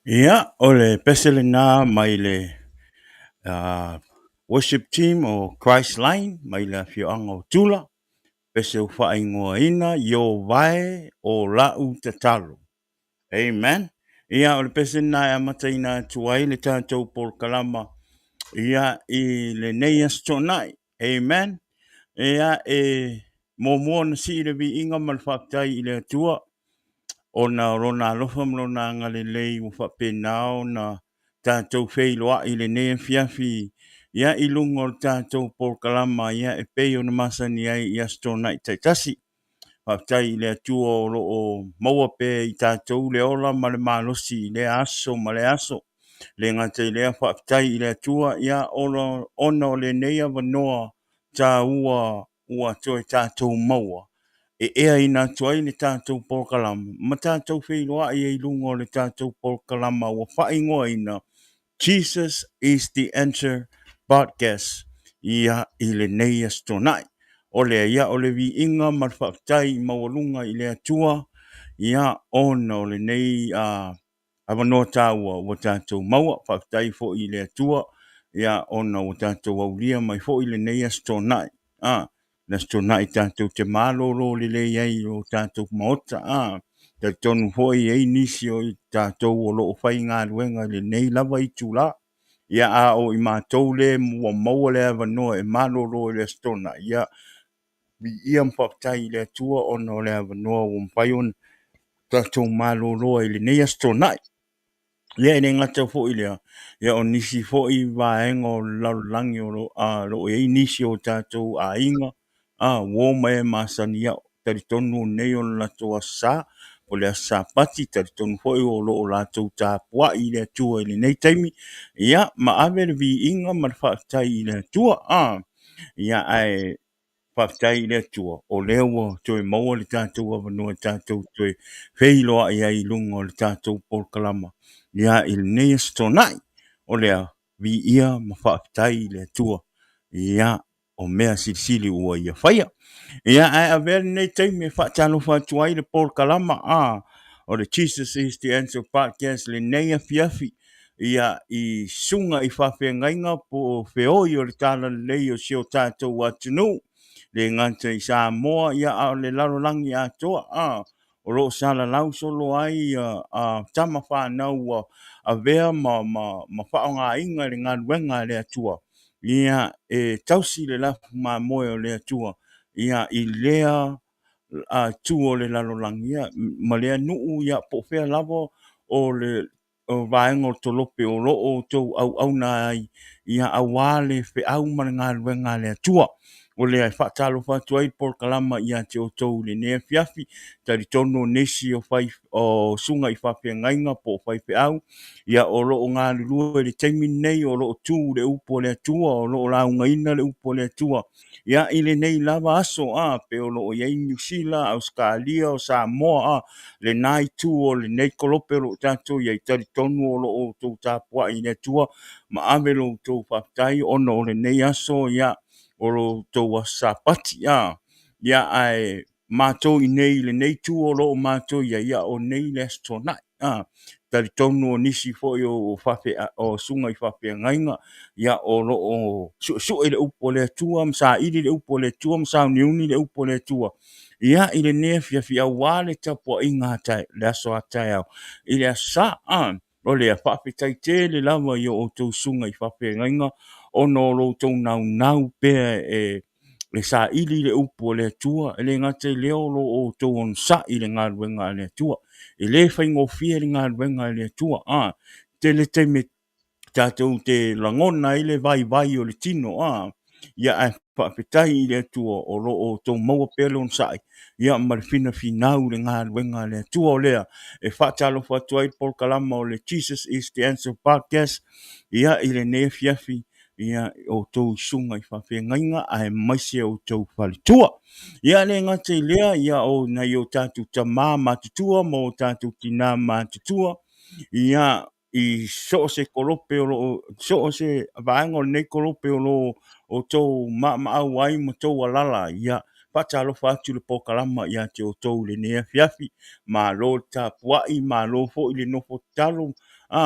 Ia, o le pese lena mai le worship team o Christ Line mai le afioaga o Tula, pese ua faaigoaina Iovae o La'u Tatalo. Amen. Ia, o le pese lena e amataina atu ai le tatou polokalama ia i lenei Aso Toonai. Amen. Ia, e muamua ona sii le viiga ma le faafetai i le Atua ona o lona alofa ma lona agalelei ua faapena ona tatou feiloai i lenei afiafi ia i luga o le tatou polokalama ia e pei ona masani ai i Aso Toonai taitasi. Faafetai i le Atua o lo o maua pea i tatou le ola ma le malosi i lea aso ma lea aso. Le gata i lea, faafetai i le Atua ia ona o lenei avanoa taua ua toe tatou maua e eaina atu ai le tatou polokalama ma tatou feiloai ai i luga o le tatou polokalama ua faaigoaina Jesus is the Answer Podcast ia i lenei Aso Toonai. O lea ia o le viiga ma le faafetai maualuga i le Atua ia ona o lenei avanoa taua ua tatou maua. Faafetai foi i le Atua ia ona ua tatou aulia mai foi lenei Aso Toonai. Le Aso Toonai tatou te malolo lelei ai i o tatou maota. Talitonu foi e i ai nisi o i tatou o lo o faigaluega i lenei lava itula. Ia, a o i matou le ua maua le avanoa e malolo i le Aso Toonai, ia, viia ma faafetai i le Atua ona o le avanoa ua mafai ona tatou malolo ai i lenei Aso Toonai. Ia e le gata foi i lea, ia o nisi foi vaega o le lalolagi o lo o i ai nisi o tatou aiga, uo ma e masani, ia talitonu nei o le latou Aso Sa, o le Aso Sapati, talitonu foi o lo o latou tapuai i le Atua i lenei taimi, ia ma ave le viiga ma le faafetai i le Atua. Ia ae Faafetai i le Atua o lea ua toe maua le tatou avanoa e tatou toe feiloai ai i luga o le tatou polokalama ia i lenei Aso Toonai. O lea, viia ma faafetai i le Atua ia o mea silisili ua ia faia. Ia ae avea lenei taimi e faatalofa atu ai le polokalama o le Jesus is the Answer Podcast lenei afiafi ia i susuga i faafeagaiga po o feoi o le talalelei o si o tatou atunuu, le gata i Samoa ia a o le lalolagi atoa o lo o salalau solo ai tama fanau ua avea ma faaaogaina i le galuega a le Atua ia e tausi le lafu mamoe o le Atua ia i lea itu o le lalolagi ia ma lea nuu ia po o fea lava o le o vaega o le tolope o lo o outou auauna ai ia aua le feau ma le galuega a le Atua. O lea e faatalofa atu ai le polokalama ia te outou i lenei afiafi. Talitonu o nisi o fai o susuga i faafeagaiga po o faifeau ia o lo o galulue i le taimi lenei o lo o tu le upu a le Atua, o lo o laugaina le upu a le Atua ia i lenei lava aso pe o lo o i ai Niu Sila, Ausetalia, o Samoa, lena itu o lenei kolope o lo o tatou i ai, talitonu o lo o outou tapuai i le Atua ma ave lo outou faafetai ona o lenei aso ia o lo outou aso Sapati. Ia ae matou i nei i lenei itu o lo o matou i ai, ia o nei le Aso Toonai. Talitonu o nisi foi o o susuga i faafeagaiga ia o lo o suesue le upu a le Atua ma saili le upu a le Atua ma sauniuni le upu a le Atua ia i lenei afiafi aua le tapuaiga a le aso a taeao i le Aso Sa. O lea, faafetai tele lava i o outou susuga i faafeagaiga ona o lo outou naunau pea e saili le upu a le Atua, e le gata i lea o lo o outou onosai i le galuega a le Atua. E le faigofie le galuega a le Atua. Tele taimi tatou te lagona ai le vaivai o le tino, ia ae faafetai i le Atua o lo o outou maua pea le onosai ia ma le finafinau i le galuega a le Atua. O lea e faatalofa atu ai le polokalama o le Jesus is the Answer Podcast ia i lenei afiafi ia outou susuga i faafeagaiga aemaise outou faletua. Ia le gata i lea ia o nai o tatou tama matutua ma o tatou tina matutua ia i so o se kolope o lo o so o se vaega o lenei kolope o lo o outou maamaau ai ma tou alala ia faatalofa atu le polokalama ia te outou i lenei afiafi. Malo le tapuai, malo foi le nofo tatalo.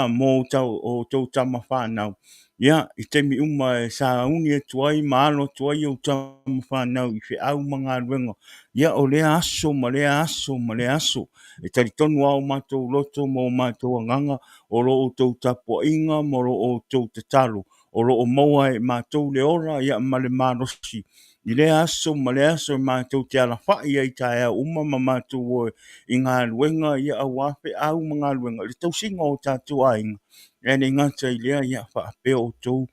mo outou tama fanau. Ia, i taimi uma e sauni atu ai ma alo atu ai ou tama fanau i feau ma galuega, ia o lea aso ma lea aso ma lea aso, e talitonu lava o matou loto ma o matou agaga o lo outou tapuaiga ma lo outou tatalo o lo o maua ai e matou le ola, ia, ma le malosi i lea aso ma lea aso e matou te alafai ai i taeao uma ma matou o i galuega, ia, aua feau ma galuega i le tausiga o tatou aiga. E le gata i lea, ia faapea outou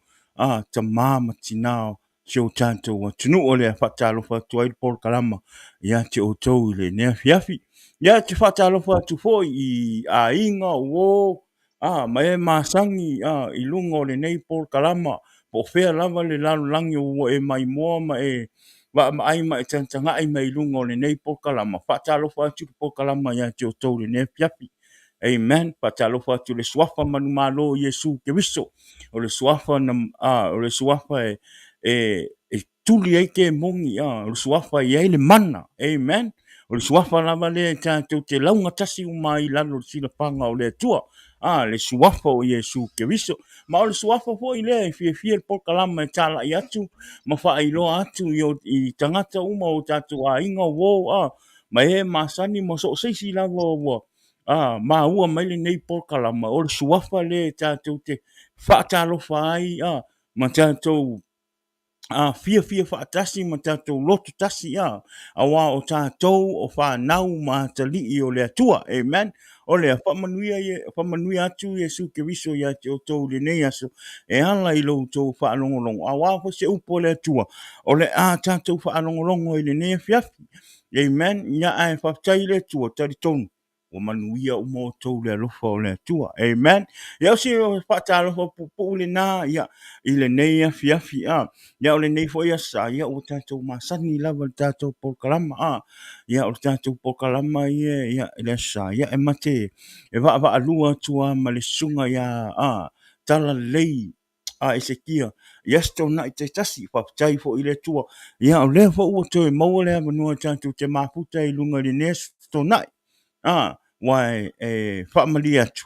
tama ma tina o si o tatou atunuu. O lea faatalofa atu ai le polokalama ia te outou i lenei afiafi. Ia, te faatalofa atu foi i aiga uo ma e masani i luga o lenei polokalama, po o fea lava le lalolagi ua e maimoa ma e vaavaai ma e tagatagai mai i luga o lenei polokalama. Faatalofa atu le polokalama ia te outou i lenei afiafi. Amen. Faatalofa atu i le suafa manumalo o Iesu Keriso. O le suafa na, o le suafa e tuli ai kemoni, o le suafa e i ai le mana. Amen. O le suafa lava lea e tatou te laugatasi uma ai i lalo o le silafaga o le Atua. Le suafa o Iesu Keriso. Ma o le suafa foi lea e fiafia le polokalama e talai atu ma faailoa atu i tagata uma o tatou aiga uo, ma e masani ma so o se isi lava ua maua mai lenei polokalama. O le suafa lea e tatou te faatalofa ai, ma tatou fiafia faatasi ma tatou loto tasi, aua o tatou o fanau ma atalii o le Atua. Amen. O lea faamanuia atu Iesu Keriso ia te outou i lenei aso e ala i lo outou faalogologo, aua foi se upu a le Atua o le a tatou faalogologo i lenei afiafi. Amen. Ia, ae faafetai i le Atua, talitonu ua manuia uma outou i le alofa o le Atua. Amen. Ia, o se faatalofa puupuu lena, ia, i lenei afiafi. Ia, o lenei foi aso, ia, ua tatou masani lava i le tatou polokalama. Ia, o le tatou polokalama ia, ia, i le aso, ia, e mate e vaavaalua atu lava ma le susuga ia Talalelei a Esekia i Aso Toonai taitasi. Faafetai foi i le Atua. Ia, o lea foi ua toe maua le avanoa tatou te mafuta i luga i lenei Aso Toonai. Ua e faamalie atu,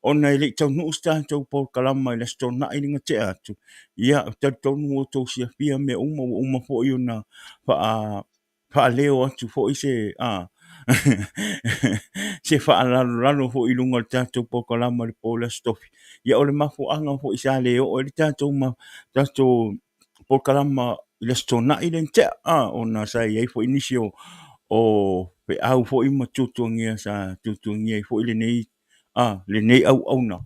ona e le i taunuu se tatou polokalama i le Aso Toonai le gatea atu. Ia, talitonu ua outou silafia mea uma, ua uma foi ona faaleo atu foi se se faalalolalo foi i luga o le tatou polokalama i le po o le Aso Tofi. Ia, o le mafuaaga foi sa le oo ai le tatou tatou polokalama i le Aso Toonai le tea, ona sa i ai foi nisi o feau foi ma tuatuagia sa tuatuagia ai foi lenei auauna.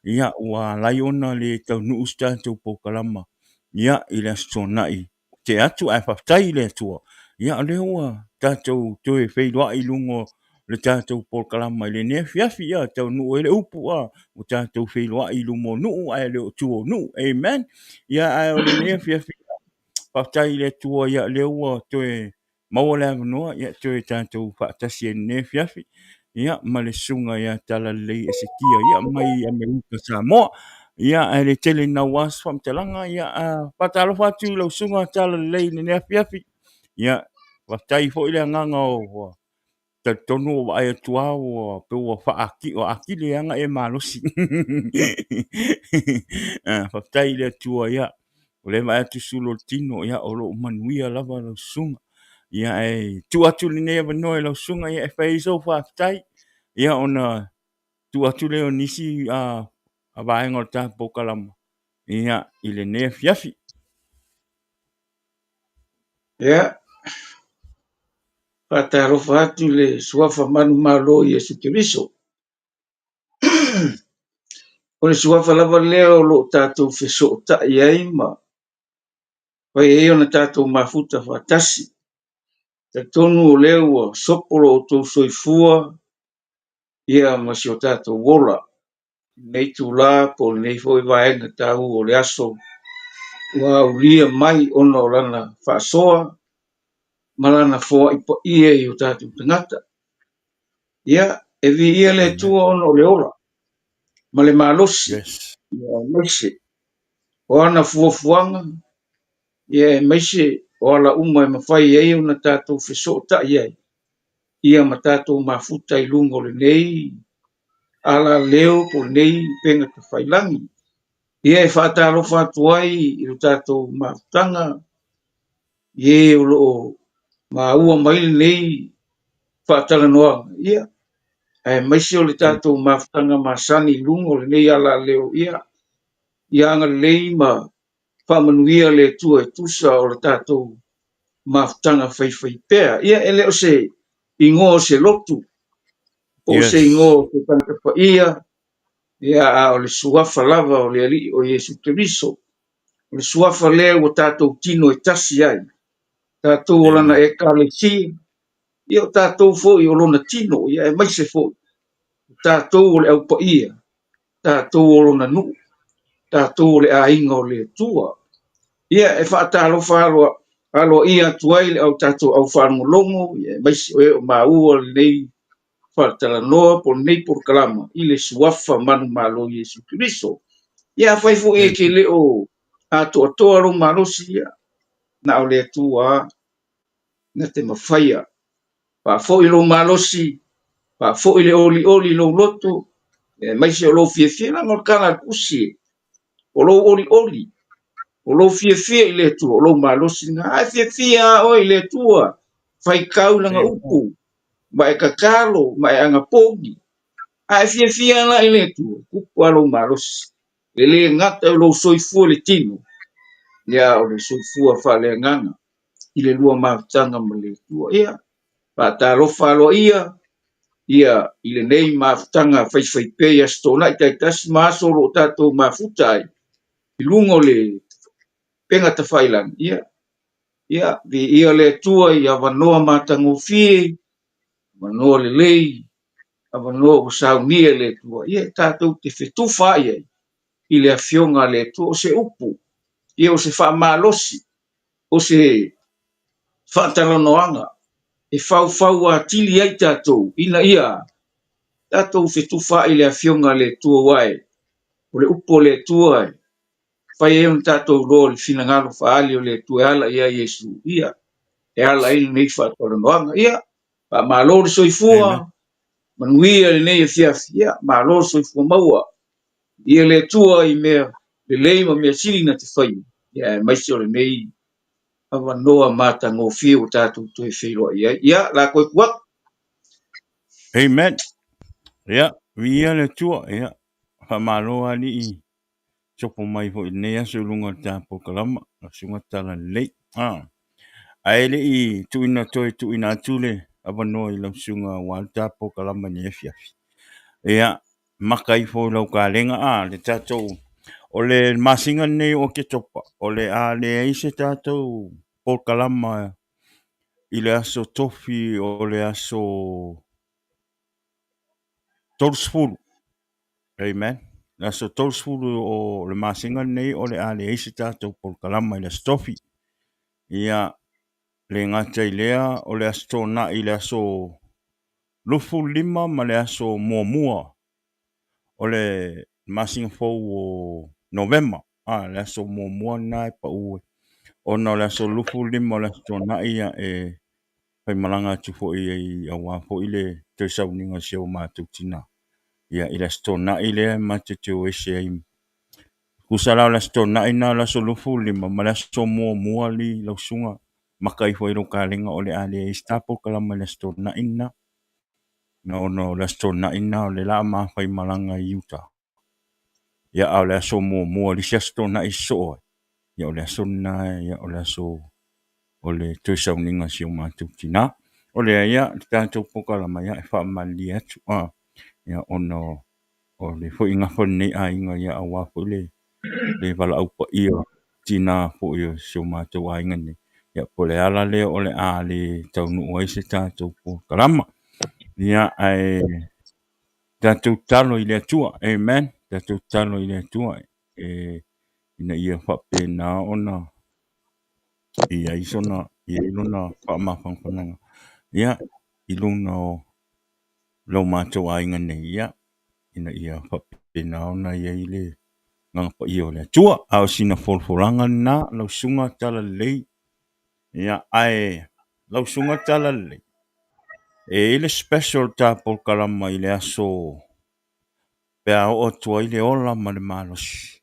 Ia, ua ala ai ona le taunuu se tatou polokalama, ia, i le Aso Toonai te atu, ae faafetai i le Atua. Ia, o lea ua tatou toe feiloai i luga o le tatou polokalama i lenei afiafi. Ia, taunuu ai le upu, ua tatou feiloai i luma o nuu ae le o tua o nuu. Amen. Ia, ae o lenei afiafi, faafetai i le Atua, ia, lea ua toe maua le avanoa, ia, toe tatou faatasi ai i lenei afiafi, ia, ma le susuga ia Talalelei Esekia, ia, mai Amerika Samoa. Ia, ae le tele naua se faamatalaga. Ia, faatalofa atu i lau susuga Talalelei i lenei afiafi. Ia, faafetai foi le agaga o talitonu ua vaai atu lava ua pei ua atili ai ona e malosi. Faafetai i le Atua, ia, o lea e vaai atu sulu o le tino, ia, o lo o manuia lava lau susuga. Ia, ae tuu atu lenei avanoa i lau susuga, ia, e fai ai sou faafetai, ia, ona tuu atu lea o nisi vaega o le tatou polokalama, ia, i lenei afiafi. Ia, faatalofa atu i le suafa manumalo o Iesu Keriso. O le suafa lava lea o lo o tatou fesootai ai ma fai ai ona tatou mafuta faatasi. Talitonu o lea ua sopo lo outou soifua ia ma si o tatou ola i lenei itula po o lenei foi vaega taua o le aso ua aulia mai ona o lana faasoa ma lana foai paia i o tatou tagata. Ia, e viia le Atua ona o le ola ma le malosi, ia, aemaise o ana fuafuaga, ia, aemaise o ala uma e mafai ai ona tatou fesootai ai, ia, ma tatou mafuta i luga o lenei alaleo po o lenei upega tafailagi. Ia e faatalofa atu ai i lo tatou mafutaga i e o lo o maua mai lenei faatalanoaga, ia, aemaise o le tatou mafutaga masani i luga o lenei alaleo, ia, ia agalelei ma faamanuia le Atua e tusa o le tatou mafutaga faifaipea. Ia, e le o se igoa o se lotu, po o se igoa o se tagata paia, ia, a o le suafa lava o le Alii o Iesu Keriso. O le suafa lea ua tatou tino e tasi ai, tatou o lana Ekalesia, ia o tatou foi o lona tino, ia aemaise foi o tatou o le Au Paia, tatou o lona nuu, tatou o le aiga o le Atua. Ia e faatalofa aloaia atu ai le au tatou au faalogologo, ia aemaise o e o maua lenei faatalanoa po o lenei polokalama i le suafa manumalo o Iesu Keriso. Ia afai foi e te le o atoatoa lou malosi, ia na o le Atua lava na te mafaia. Faafoi lou malosi, faafoi le olioli i lou loto, aemaise o lou fiafia, leaga o le tala a le Tusi, o lou olioli, o lou fiafia i le Atua, o lou malosi lena. A e fiafia lava oe i le Atua, faitau i lana upu, ma e tatalo, ma e anapogi. A e fiafia la i le Atua, tupu lava lou malosi. E le gata o lou soifua i le tino, ia o le soifua faaleagaga i le lua mafutaga ma le Atua. Ia, faatalofa aloaia ia i lenei mafutaga faifaipea i Aso Toonai taitasi ma aso o lo o tatou mafuta ai i luga o le upega tafailagi. Ia, ia, viia le Atua i avanoa matagofie, avanoa lelei, avanoa ua saunia e le Atua, ia tatou te fetufaai ai i le Afioga a le Atua. O se upu, ia o se faamalosi, o se faatalanoaga e faufau atili ai tatou ina ia tatou fetufaai i le Afioga a le Atua, aua o le upu a le Atua e fai ai ona tatou iloa le finagalo faaali o le Atua e ala ia Iesu, ia e ala ai lenei faatalanoaga. Ia, faamalo le soifua, manuia lenei afiafi, ia, malo le soifua maua. Ia le Atua i mea lelei ma mea sili na te faia, ia aemaise o lenei avanoa matagofie ua tatou toe feiloai ai. Ia, la toe tuu atu. Amen. Ia, viia le Atua. Ia, faamalo alii sopo mai foi i lenei aso i luga o le ta polokalama, lau susuga Talalelei. Ah. Ae le i tuuina toe tuuina atu le avanoa i lau susuga aua le ta polokalama i lenei afiafi. Ia, maka ifo i lau kalega a le tatou o le masina lenei o Oketopa o le a leai se tatou polokalama i le aso Tofi o le aso 30. Amen. Le aso 30 o le masina lenei o le a leai se tatou polokalama i le aso Tofi. Ia, le gata i lea o le aso Toonai i le aso 25 ma le aso muamua o le masina fou o Novema. A, le aso muamua lena e pau ona o le aso 25 o le aso Toonai ia e faimalaga atu foi ai aua foi le toe sauniga o si o matou tina. Ia i le Aso Toonai lea matou te o ese ai. Tusa la o le Aso Toonai lena o le aso 25 ma le aso muamua alii lau susuga maka ifo ai lou kalega o le a leai se ta polokalama i le Aso Toonai lena. Ona o le Aso Toonai lena o le la ma faimalaga i uta. Ia a o le aso muamua o le isi Aso Toonai sosoo ai, ia o le aso lena, ia o le aso o le toe sauniga o si o matou tina. O lea, ia, le tatou polokalama, ia, e faamalilie atu, a, ia, ona o le foi gafa o lenei aiga, ia, aua foi le valaau paia o tina foi o si o matou aiga nei, ia, po o le ala lea o le a le taunuu ai se tatou polokalama. Ia, ae tatou tatalo i le Atua, amen, tatou tatalo i le Atua e ina ia faapena ona i ai sona, i ai lona faamafanafanaga, ia, i luga o lo matou aiga nei, ia, ina ia faapena ona i ai le Agaga Paia o le Atua. A o sina folafolaga lena, lau susuga Talalelei, ia, ae lau susuga Talalelei, e i ai le special ta polokalama i le aso. Pe a oo atu ai le ola ma le malosi,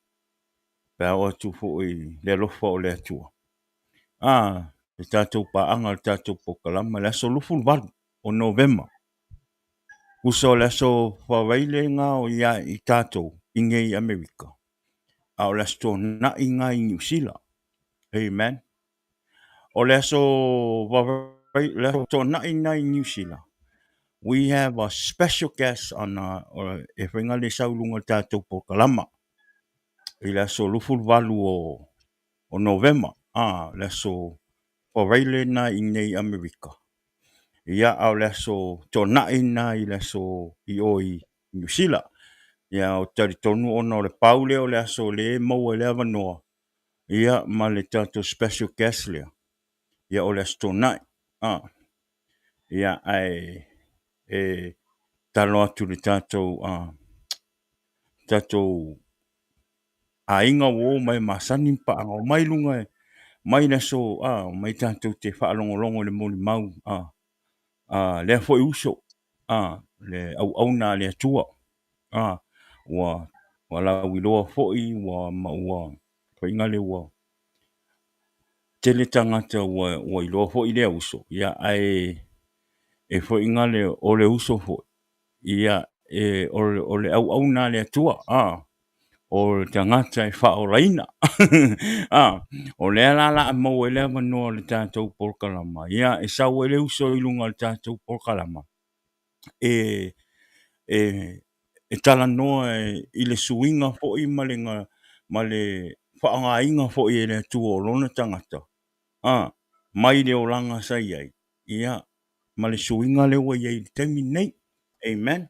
pe a oo atu foi le alofa o le Atua. A, le tatou paaga o le tatou polokalama i le aso 28 o Novema. Tusa o le aso Faraile lena o ia i tatou i nei i Amerika, a o le aso Toonai lena i Niu Sila. Amen. O le aso le aso Toonai lena i Niu Sila, we have a special guest on a, e faiga le sau i luga o le tatou polokalama i le aso 28 o Novema, le aso Faraile lena i nei Amerika. Ia, a o le aso Toonai lena i le aso i o i Niu Sila. Ia, ou te talitonu ona o le pau lea o le aso lea e maua ai le avanoa, ia, ma le tatou special guest lea, ia, o le aso Toonai. Ia, ae e tatalo atu i le tatou tatou aiga ua o mai masani ma paaga, omai i luga mai le aso, omai tatou te faalogologo i le molimau a lea foi uso, le auauna a le Atua, ua lauiloa foi ua ma ua faiga le ua tele tagata ua iloa foi lea uso, ia, ae e foi le o le uso foi, ia, e o le auauna a le Atua, o le tagata e faaolaina. O lea la o le a maua ai le avanoa o le tatou polokalama, ia, e sau ai le uso i luga o le tatou polokalama, e talanoa i le suiga foi ma le faaaogaina foi e le Atua o lona tagata, mai le olaga sa i ai, ia, ma le suiga lea ua i ai i le taimi lenei. Amen.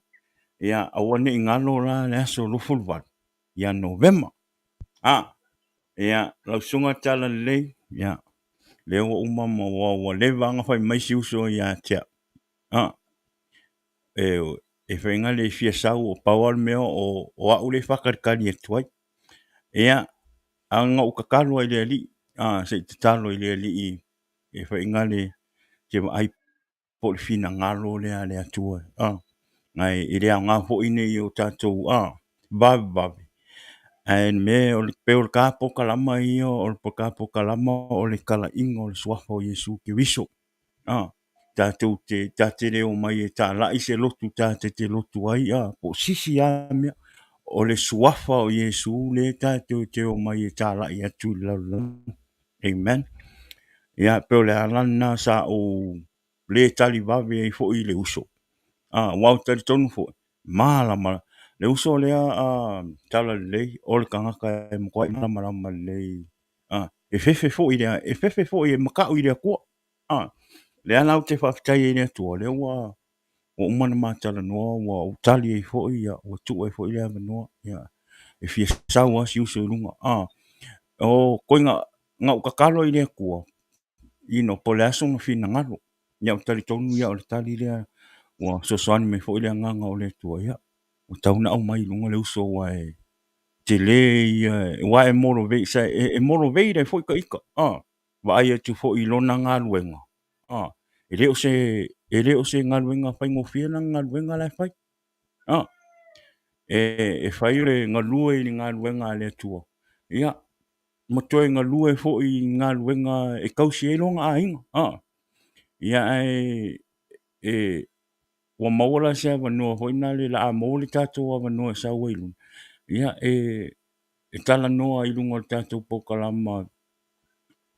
Ia, aua ne i galo la le aso 28 ia Novema. Ia, lau susuga Talalelei, ia, lea ua uma ma ua leva ona fai mai si uso ia te au. E faiga le fia sau, o pau lava le mea o au lea e faatalitali atu ai. Ia, ae na ou tatalo ai i le Alii, se i tatalo i le Alii e faiga le te vaai po o le finagalo lea a le Atua. Ae e le aoga foi ne i o tatou vavevave. Ae le mea o le pei o le ta polokalama ia, o le ta polokalama o le talaiga o le suafa o Iesu Keriso. Tatou te ta te le omai e talai se lotu tatou te lotu ai, po o sisi lava mea. O le suafa o Iesu lea tatou te omai e talai atu i le lalolagi. Amen. Ia, pei o le ala lena sa ou le tali vave ai foi i le uso. Aua ou te talitonu foi, malama le uso lea Talalelei, o le tagata e matuai malamalama lelei. E fefe foi e fefe foi e matau i le Atua. Lea la ou te faafetai ai i le Atua, lea ua uma ona ma talanoa, ua ou tali ai foi, ia, ua tuu ai foi le avanoa, ia, e fia sau lava si uso i luga. O koiga na ou tatalo i le Atua, you know, po o le a sona finagalo. Ia, ou te talitonu ia o le tali lea ua fesoasoani mai foi le agaga o le Atua, ia, ua tatau ona aumai i luga le uso aua e tele ia, aua e motivate, e motivate ai foi ita, vaai atu foi i lona galuega, e le o se, e le o se galuega faigofie lana galuega la e fai. E fai o le galue i le galuega a le Atua, ia, ma toe galue foi i galuega e tausi ai lona aiga. Ia, ae e ua maua la se avanoa foi lena o le a maua le tatou avanoa e sau ai i luga, ia, e talanoa i luga o le tatou polokalama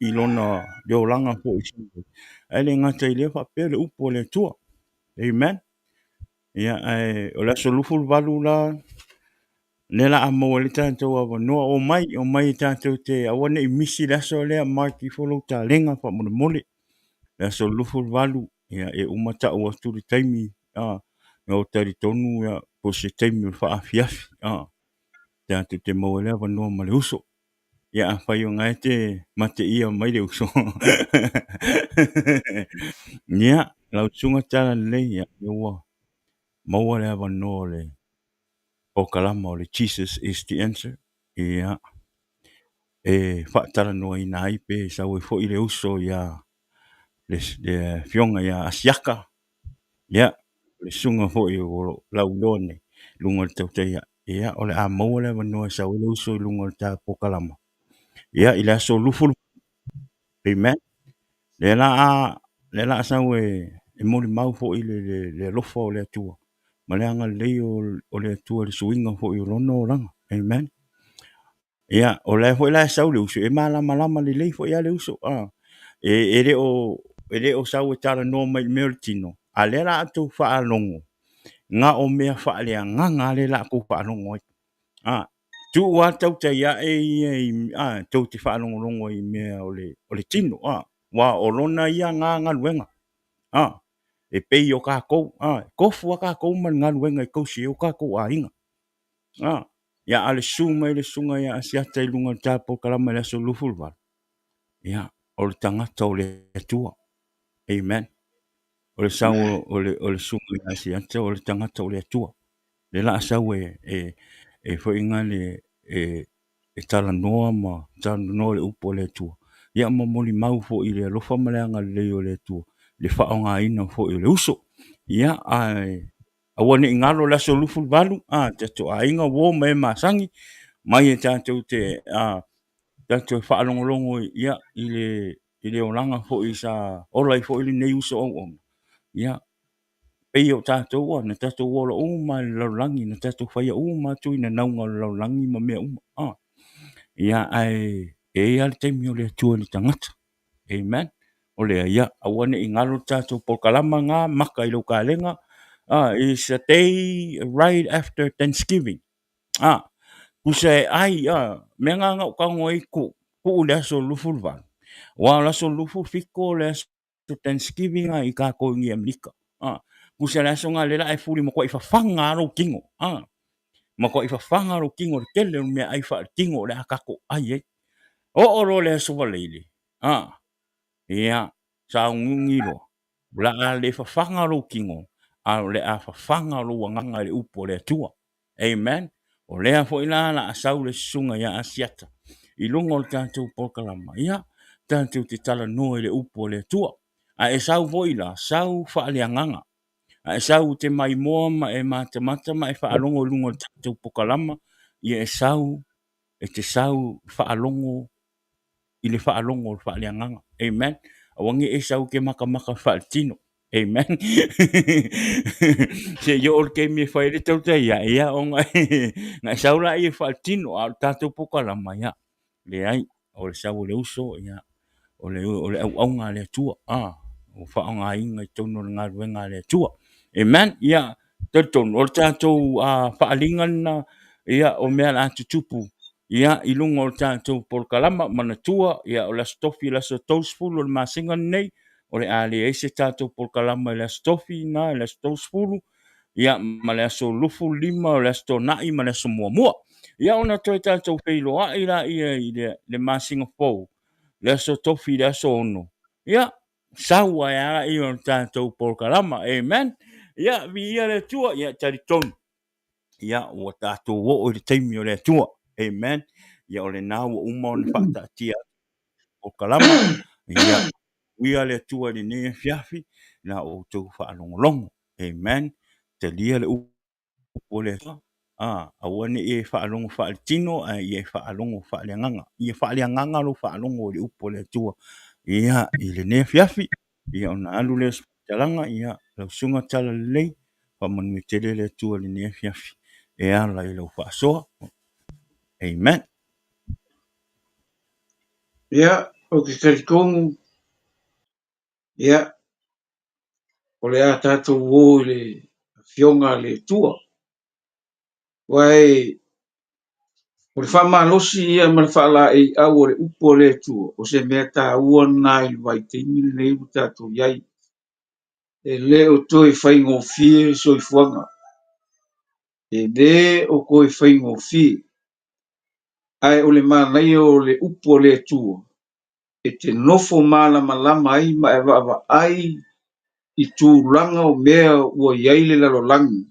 i lona le olaga foi, ae le gata i lea faapea le upu a le Atua. Amen. Ia, ae o le aso 28 la, lea o le a maua ai le tatou avanoa. Omai, omai tatou te, aua ne i misi le aso lea, mark ifo lou talega faamolemole. Le aso 28, ia, e uma tau atu le taimi, ou te talitonu ia, po o se taimi o le faaafiafi, tatou te maua ai le avanoa ma le uso. Ia, afai o lena e te mateia mai le uso. Ia, lau susuga Talalelei, ia, ua maua le avanoa o le polokalama o le Jesus is the Answer, ia, e faatalanoaina ai pe sau ai foi le uso ia le afioga ia Asiata, ia, le susuga foi o lo o lauiloa nei i luga o le tautai ae. Ia, o le a maua le avanoa e sau ai le uso i luga o le ta polokalama. Ia, i le aso 20. Amen. Lea la a, lea la a sau e, e molimau foi le, le, le alofa o le Atua ma le agalelei o, o le Atua i le suiga foi o lona olaga. Amen. Ia, o la foi la e sau le uso, e malamalama lelei foi lava le uso. Ah. E, e le o, e le o sau e talanoa mai i le mea o le tino, a lea la a outou faalogo, na o mea faaleagaga lea la a outou faalogo ai. Ah, tuu lava tautai ae ia i, ah, tou te faalogologo ai i mea o le, o le tino, ah, aua o lona ia na galuega. Ah, e pei o tatou, ah, e tofu lava tatou ma le galuega e tausi ai o tatou aiga. Ah, ia a le susu mai le susuga ia Asiata i luga o le ta polokalama i le aso 28, ia, o le tagata o le Atua. Amen. O le sau o le, o le susuga ia Asiata, o le tagata o le Atua. Le la a sau e, e, e foi nga le, e, e talanoa ma talanoa le upu a le Atua. Ia ma molimau foi i le alofa ma le agalelei o le Atua, le faaaogaina foi o le uso. Ia, ae aua ne i galo le aso 28, a, tatou aiga, uo ma e masani, mai e tatou te, a, tatou faalogologo ia, i le, i le olaga foi sa ola ai foi lenei uso auauna. Ia, pei o tatou, na tatou ola uma i le lalolagi, na tatou faia uma atu i nanauga o le lalolagi ma mea uma. A, ia, ae e i ai lava le taimi o le Atua i le tagata. Amen. O lea, ia, aua ne i galo le tatou polokalama lena, maka i lau kalega. It's a day right after Thanksgiving. Ah, tusa e ai, ah, mea na na ou tago ai ku, ku le aso 28. Aua o le aso 27 o le aso Thanksgiving i tatou i Amerika. Ah, tusa le aso na lea la e fuli matuai fafaga lava lou tino. Ah, matuai fafaga lou tino i le tele o le meaai faaletino o le a tatou ai ai. Oo loa le aso Valeile, ah, ia, sauniuni loa, o le a le fafaga lou tino, a o le a fafaga lou agaga i le upu a le Atua. Amen. O lea foi la la a sau le susuga ia Asiata i luga o le tatou polokalama, ia, tatou te talanoa i le upu a le Atua. A e sau foi la, sau faaleagaga. A e sau e te maimoa ma e matamata ma e faalogo i luga o le tatou polokalama, ia e sau, e te sau faalogo i le faalogo o le faaleagaga. Amen. Aua ne i e sau e te matamata faaletino. Amen. Se i oo le taimi e fai ai le tautai ae, ia ona na e sau laia faaletino, a o le tatou polokalama, ia, leai, o le sau o le uso, ia, o le, o le auauna a le Atua, a, ua faaaogaina i totonu o le galuega a le Atua. Amen. Ia, talitonu, o le tatou faaaliga lena, ia, o mea o le a tutupu, ia, i luga o le tatou polokalama, manatua, ia, o le Aso Tofi, le aso 30 o le masina lenei, o le a leai se tatou polokalama i le Aso Tofi na, i le aso 30, ia, ma le aso 25, o le aso Toonai ma le aso Muamua. Ia, ona toe tatou feiloai laia i le, le masina fou, le aso Tofi, le aso 6, ia, sau ai lava ia o le tatou polokalama. Amen. Ia, viia le Atua. Ia, talitonu. Ia, ua tatou oo i le taimi o le Atua. Amen. Ia, o lena ua uma ona faataatia polokalama. Ia, uia le Atua i lenei afiafi, la outou faalogologo. Amen. Talia le upu o le Atua. A, aua ne i e faalogo faaletino, ae ia e faalogo faaleagaga. Ia faaleagaga lou faalogo i le upu a le Atua. Ia, i lenei afiafi, ia ona alu lea o se faamatalaga, ia, lau susuga Talalelei, faamanuia tele le Atua i lenei afiafi e ala i lau faasoa. Amen. Ia, ou te talitonu, ia, o le a tatou o i le Afioga a le Atua. Aua e, o le faamalosi ia ma le faalaeiau o le upu a le Atua, o se mea taua lena i le vaitaimi lenei ua tatou i ai. E le o toe faigofie le soifuaga. E le o toe faigofie. Ae o le manaia o le upu a le Atua, e te nofo malamalama ai ma e vaavaai i tulaga o mea ua i ai le lalolagi,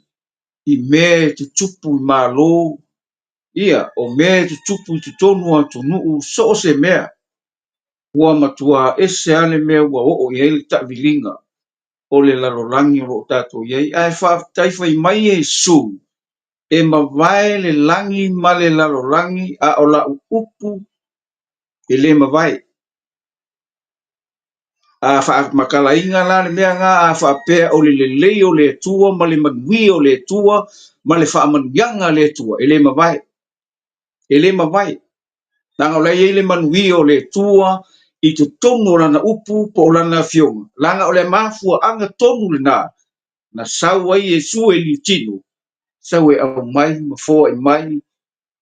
i mea e tutupu i Malo, ia, o mea e tutupu i totonu o atunuu, so o se mea, ua matua ese lava le mea ua oo i ai le taaviliga o le lalolagi o lo o tatou i ai. Ae faafetai fai mai Iesu. E mavae le lagi ma le lalolagi, a o lau upu e le mavae. A faamatalaina la le mea na a faapea o le lelei o le Atua ma le manuia o le Atua ma le faamanuiaga a le Atua, e le mavae. E le mavae. Leaga o la e i ai le manuia o le Atua i totonu o Lana upu po o Lana Afioga, leaga o le mafuaaga tonu lena na sau ai Iesu e liutino, sau e aumai ma foai mai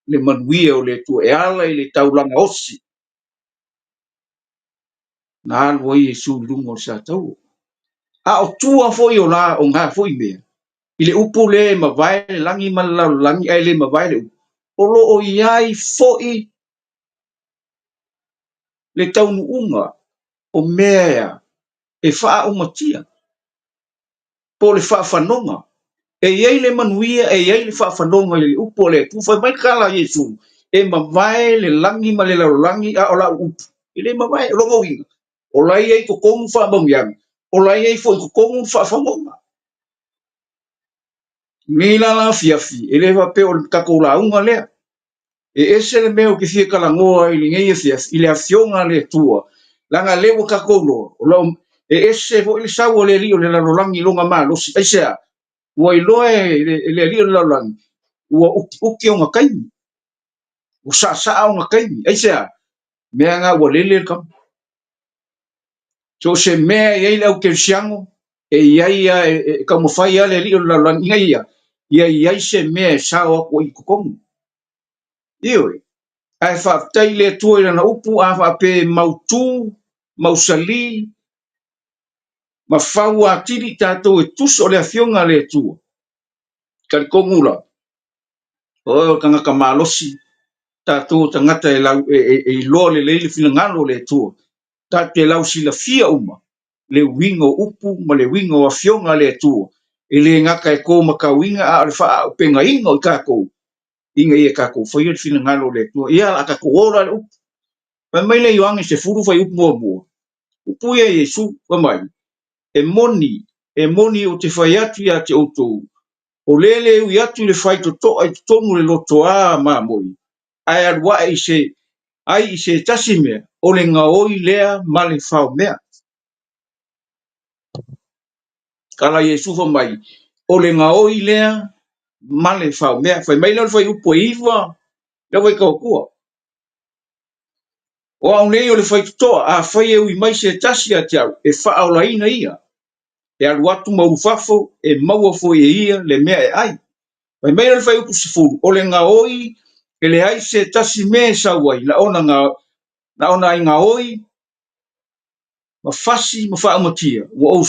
le manuia o le Atua e ala i le taulaga osi na alu ai Iesu i luga o le sataua. A o tua foi o la o na foi mea, i le upu lea e mavae le lagi ma le lalolagi ae le mavae le upu, o lo o i ai foi le taunuuga o mea e faaaumatia po o le faafanoga. E i ai le manuia, e i ai le faafanoga i le upu a le Atua. Fai mai le tala a Iesu, e mavae le lagi ma le lalolagi, a o lau upu, e le mavae. O lona uiga, o la e i ai i totonu faamanuiaga, o la e i ai foi i totonu le faafanoga. Nei la la afiafi, e le faapea o le tatou lauga lea. E ese le mea ou te fia talanoa ai i lenei afiafi, i le Afioga a le Atua, leaga lea ua tatou iloa, o lo o e ese foi le sau a le alii o le lalolagi i lona malosi. Aisea? Ua iloa e le alii o le lalolagi, ua utiuti ona taimi, ua saasaa ona taimi. Aisea? Mea na ua lele le tama. So o se mea e i ai le aukerisiano, e i ai lava, e taumafai lava le alii o le lalolagi ina ia, ia i ai se mea e sao atu ai i totonu. Ioe. Ae faafetai i le Atua i Lana upu, a faapea e mautu, mausali, ma fau atili i tatou e tusa o le Afioga a le Atua. Talitonu la, o oe o le tagata malosi, tatou o tagata e, lau, e, e, e iloa lelei le finagalo o le Atua. Tatou te lausilafia uma le uiga o upu ma le uiga o afioga a le Atua, e le gata e to matauina a o le faaaupegaina o i tatou ina ia tatou faia le finagalo o le Atua. Ia, o le a tatou o la i le upu. Fai mai le Ioane 10 fuaiupu muamua, upu ia Iesu, fai mai, E moni, e moni ou te fai atu ia te outou, o le le ui atu i le faitotoa i totonu o le lotoa mamoe, ae alu ae i se ai i se tasi mea, o le gaoi lea ma le faomea. Tala Iesu fai mai, o le gaoi lea ma le faomea. Fai mai lea o le fuaiupu e iva, lea ua faitau atua. O au nei o le faitotoa, afai e ui mai se tasi ia te au, e faaolaina ia. E alu atu ma ulufafo, e maua foi e ia le mea e ai. Fai mai lea o le fuaiupu 10, o le gaoi e leai se tasi mea e sau ai, na ona, na ona ai gaoi ma fasi ma faaumatia. Ua ou,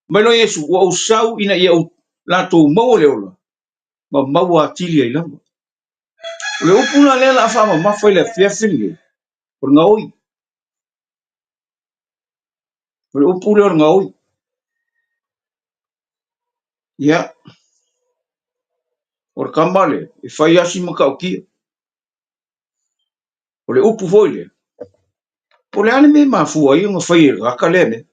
mai loa Iesu, ua ou sau ina ia ou latou maua le ola, ma maua atili ai lava. O le upu la lea o le a faamamafa i le afiafi lenei, o le gaoi. O le upu lea o le gaoi. Ia, o le tama lea, e fai asi matautia. O le upu foi lea, po o le a le mea e mafua ai ona fai e le tagata lea mea.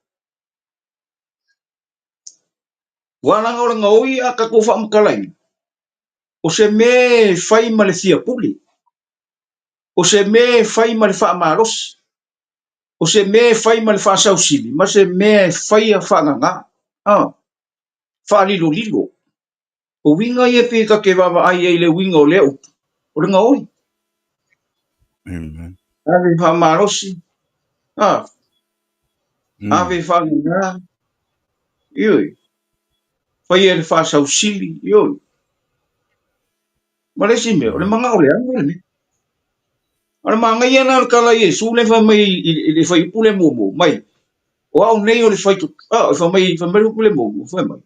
Aua leaga o le gaoi a tatou faamatalaina, o se mea e fai ma le fia pule, o se mea e fai ma le faamalosi, o se mea e fai ma le faasausili, ma se mea e faia faagagā, faalilolilo. O uiga ia pei ta te vaavaai ai i le uiga o lea upu, o le gaoi. Amen. Ave faamalosi, ave faagagā, ioe, faia le faasausili, ioe. Ma le isi mea, o le manao leaga le mea. O le manaia lena o le tala a Iesu lea fai mai i le fuaiupu lea muamua mai, o au nei o le fai, fai mai le upu lea muamua, fai mai,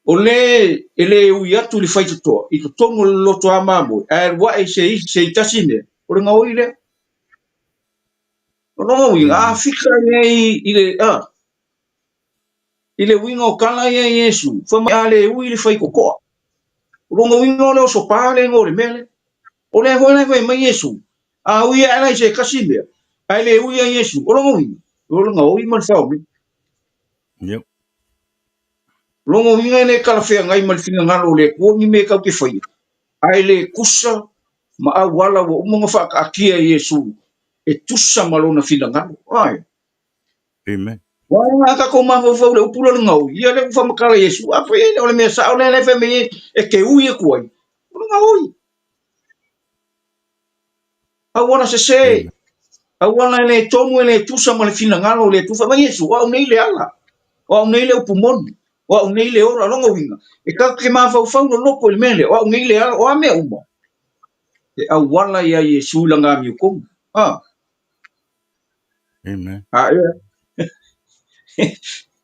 o le e le ui atu i le faitotoa i totonu o le lotoa mamoe, ae alu ae i se isi, se tasi mea, o le gaoi lea. O lona uiga, a fika nei i le, i le uiga o tala ia a Iesu, fai mai a le ui i le faitotoa. O lona uiga o le osopa le igoa o le mea lea. O lea foi la e fai mai Iesu, a ui ae la i se tasi mea, ae le ui a Iesu, o lona uiga, o le gaoi ma le faomea. Yep. Lona uiga e le talafeagai ma le finagalo o le Atua ni mea tatou te faia, ae le tusa ma auala ua uma ona faataatia e Iesu e tusa ma lona finagalo. Ai. Amen. Ua a tatou mafaufau i le upu lea o le gaoi, ia lea ua faamatala e Iesu, afai e le o le mea sao lea e fai mai ai e te ui atu ai, o le gaoi. Auala sese, Amen. auala e le tonu e le tusa ma le finagalo o le Atua. Fai mai Iesu, o au nei le ala, o au nei le upu moni, o au nei le ola. Lona uiga, e tatou te mafaufau loloto i le mea lea, o au nei le ala, o a mea uma, e auala ia Iesu i lana amiotonu. Ah. Amen. A ea.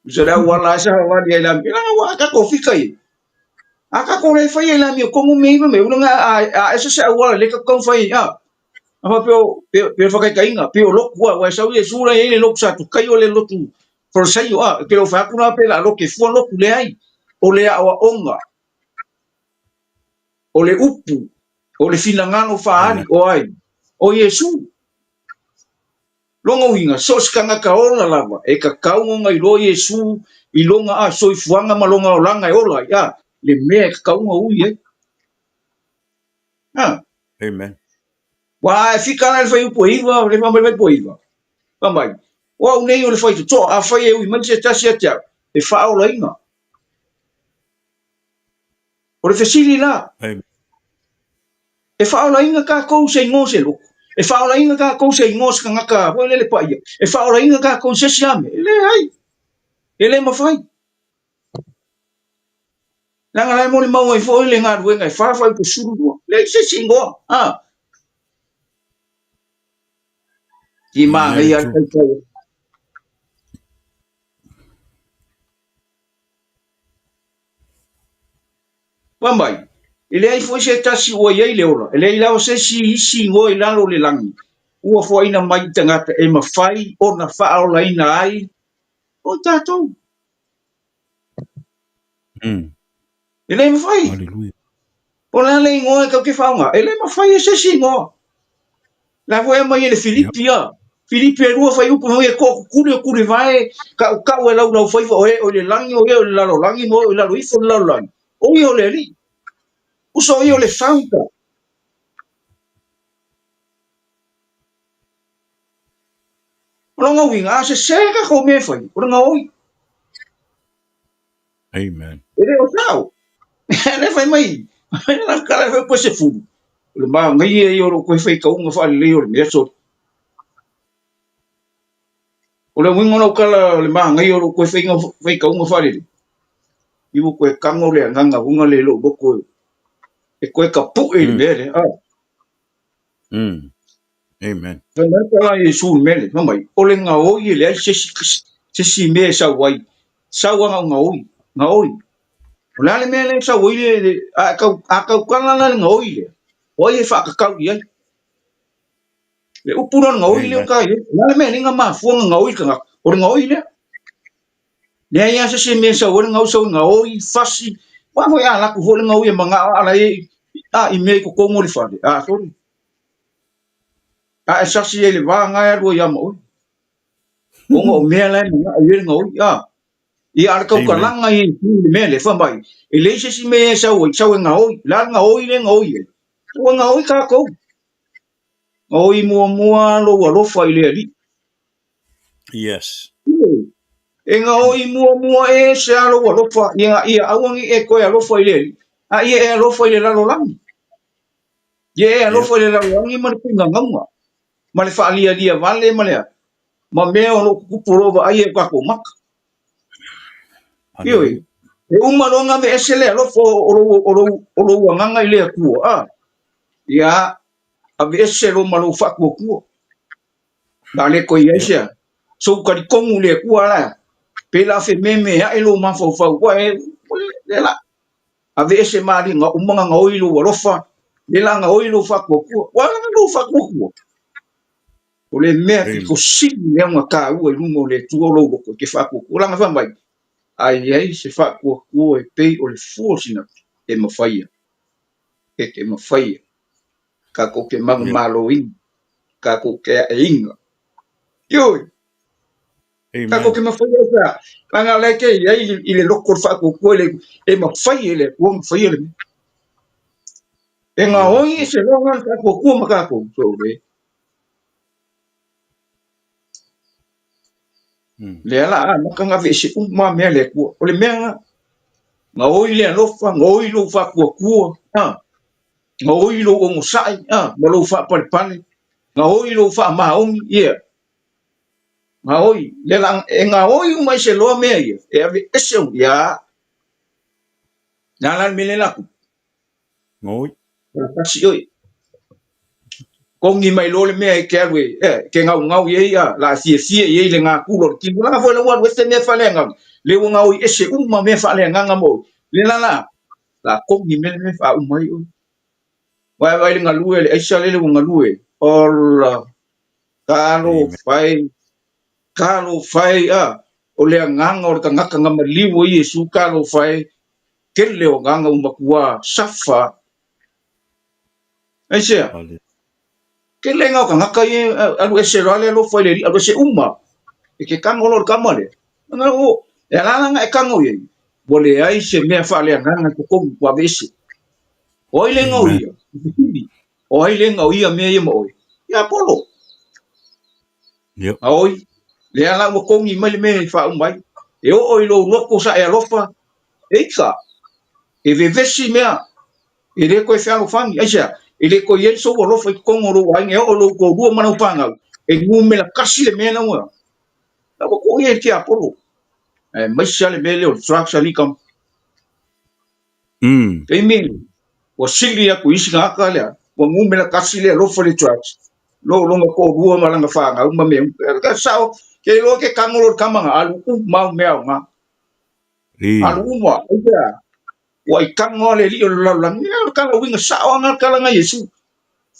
Usa le auala ai sa wali ai la mi. Langa wa ka ko fika i. A ka ko le fai ai la mi ko mo me me ulanga a a ese se auala le ka ko fai a. A fa peo peo peo whakaikainga peo loku a wa sau ye sura ye le loku sa tu kai o le lotu Farisaio a ke lo fa ku na pe la loke fua loku le ai o le a onga o le upu o le finagalo faali Amen. o ai o Iesu. Lona uiga, so o se tagata ola lava e tatau ona iloa Iesu i lona a soifuaga ma lona olaga e ola ai, a le mea e tatau ona ui ai. A. Amen. Ua a e fika la i le fuaiupu e 9, le fai mai le fuaiupu e 9, fai mai, O au nei o le faitotoa, afai e ui mai se tasi ia te au, e faaolaina. O le fesili la, Amen. E faaolaina tatou i se igoa o se lotu? E faaolaina tatou i se igoa o se tagata foi lele paia? E faaolaina tatou i se isi a mea? E leai, e le mafai. Leaga la e molimau ai foi le galuega e fa fuaiupu 12. Leai se isi igoa. A. I Very manaia le true. taitai. Fai mai, e leai foi se tasi ua i ai le ola, e leai lava se isi isi igoa i lalo o le lagi ua foaina mai i tagata e mafai ona faaolaina ai o i tatou. E le mafai. Hallelujah. O le a le igoa e tau te faaaoga? E le mafai e se isi igoa. La foi e aumai e le Filipi a. Filipi e lua fuaiupu fai mai e toakukuli o tulivae kaukau e laulaufaiva o e o i le lagi o e o i le lalolagi ma o e o i lalo ifo o le lalolagi. O ia o le Alii. Uso o ia o le Yes. founder. O lona uiga, a sese tatou mea e fai, o le gaoi. Amen. E le o sao. Le fai mai, la kala fai ko se fulu. O le manaia ia o lou toe faitauga faalelei o le mea soli. O le uiga o lau tala o le manaia o lou toe faiga faitauga faalelei, i ua toe tago le agaga uiga lea i lou loto e toe tapue i le mea lea. Ah. Amen. Fai mai le tala a Iesu i le mea lea, fai mai, o le gaoi e leai se isi, se isi mea e sau ai, sau lava na o gaoi, gaoi. O le a le mea lea e sau ai le, le a tau, a tautala la le gaoi lea, o ai e faatatau i ai? Le upu lea o le gaoi lea o Amen. ta i ai. O le a le mea e ala ai ona mafua ona gaoi le tagata? O le gaoi lea. Leai lava se isi mea e sau ai le gaoi, sau ai gaoi, fasi. Aua foi a alu atu foi le gaoi e manao ala i, a, i mea i totonu o le fale, a sole. A e sasi ai i le va na e alu ai ia ma oe. Ona o mea la e manao i ai le gaoi, a. Ia, a o le Amen. tautalaga ia i le mea lea, fai mai, e leai se isi mea e sau ai, sau e gaoi. O le a le gaoi lea e gaoi ai? Ua gaoi tatou. Gaoi muamua lou alofa i le Alii. Yes. E gaoi muamua e se a lou alofa, ia, ia aua ne i e toe alofa i le Alii, a ia e alofa i le lalolagi. Ia e Yep. alofa i le lalolagi ma le puigagauga, ma le faalialia vale ma le a, ma mea o lo o tutupu o lo o vaaia e o tatou maka. Ioe, Hallelujah. e uma loa ona aveese le alofa o lou, o lou, o lou agaga i le Atua, a, ia aveese loa ma lou faatuatua. Na le toe i ai Yep. se sou talitonu i le Atua la, pe la fememea'i lou mafaufau, ua e, le la, aveese malie na uma na gaoi lou alofa, le la gaoi lou faatuatua. Ua ala lou faatuatua. O le mea Amen. pito sili lea ona taua i luma o le Atua o lou loto e te faatuatua. Leaga fai mai, a i ai se faatuatua e pei o le fua o sinapi, e mafaia, e te mafaia. Tatou te Yep. manumaloina, tatou te aeina. Ioe! Tatou Amen. te mafai ai pe a, leaga o la e te i ai i le loto o le faatuatua i le, e mafai e le Atua ona faia le mea. E gaoi Yes. se loga le faatuatua ma tatou, so le. Lea la a amata ona aveese uma lava mea a le Atua. O le mea lena, gaoi le alofa, gaoi lou faatuatua, a, gaoi lou onosai, a, ma lou faapalepale, gaoi lou faamaoni, ia. Gaoi, lea la e gaoi uma ai se loa mea ia, e aveese uma, ia. Le a la le mea lea la tupu? Gaoi. Tasi oi. Kogi mai loa le mea e te alu e, e te gaugau i ai, a, la e fiafia i ai le gakula o le tino. Leaga foi la ua alu ese mea faaleagaga, lea ua gaoi ese uma mea faaleagaga ma oe. Lea la la, la kogi mai le mea faauma ai oe. Ua e vaai i le galue a le aisa lele ua galue. Ola, Amen. talofa e, talofa e, a, o le agaga o le tagata na maliu ai Iesu, talofa e, tele o agaga ua matua safa. Aisea? Hallelujah. Tele ga o tagata ia alu ese loa le alofa i le alii, alu ese uma. E ke kago loa le kama lea. Ana o, e ala la ona e kago i ai, ua leai se mea faaleagaga i totonu ua aveese. O ai le Amen. gaoia? I fesili, o ai le gaoia mea ia ma oe? Ia Apolo. Yep. Gaoi, lea la ua kogi mai le mea e faauma ai. E oo i lou loto sa e alofa, e ika, e vevesi mea, e le toe fealofani. Aisea? E le toe i ai sou alofa i totonu o lou aiga, e oo i lou toalua ma lau fanau, e numera tasi le mea lea ua, la ua tuu i ai le tiapolo. Aemaise lava le mea lea o le drugs a likam. Taimi ua sili atu i isi tagata lea, ua numera tasi le alofa i le drugs, lo lona toalua ma lana fanau ma mea uma. Ka sao, ke iloa ke kago loa le tama na alu uma au mea aoga. Alu uma, aisea? Ua i kago lava le alii o le lalolagi. Ia, o le tala uiga sao lava na, le tala na Iesu.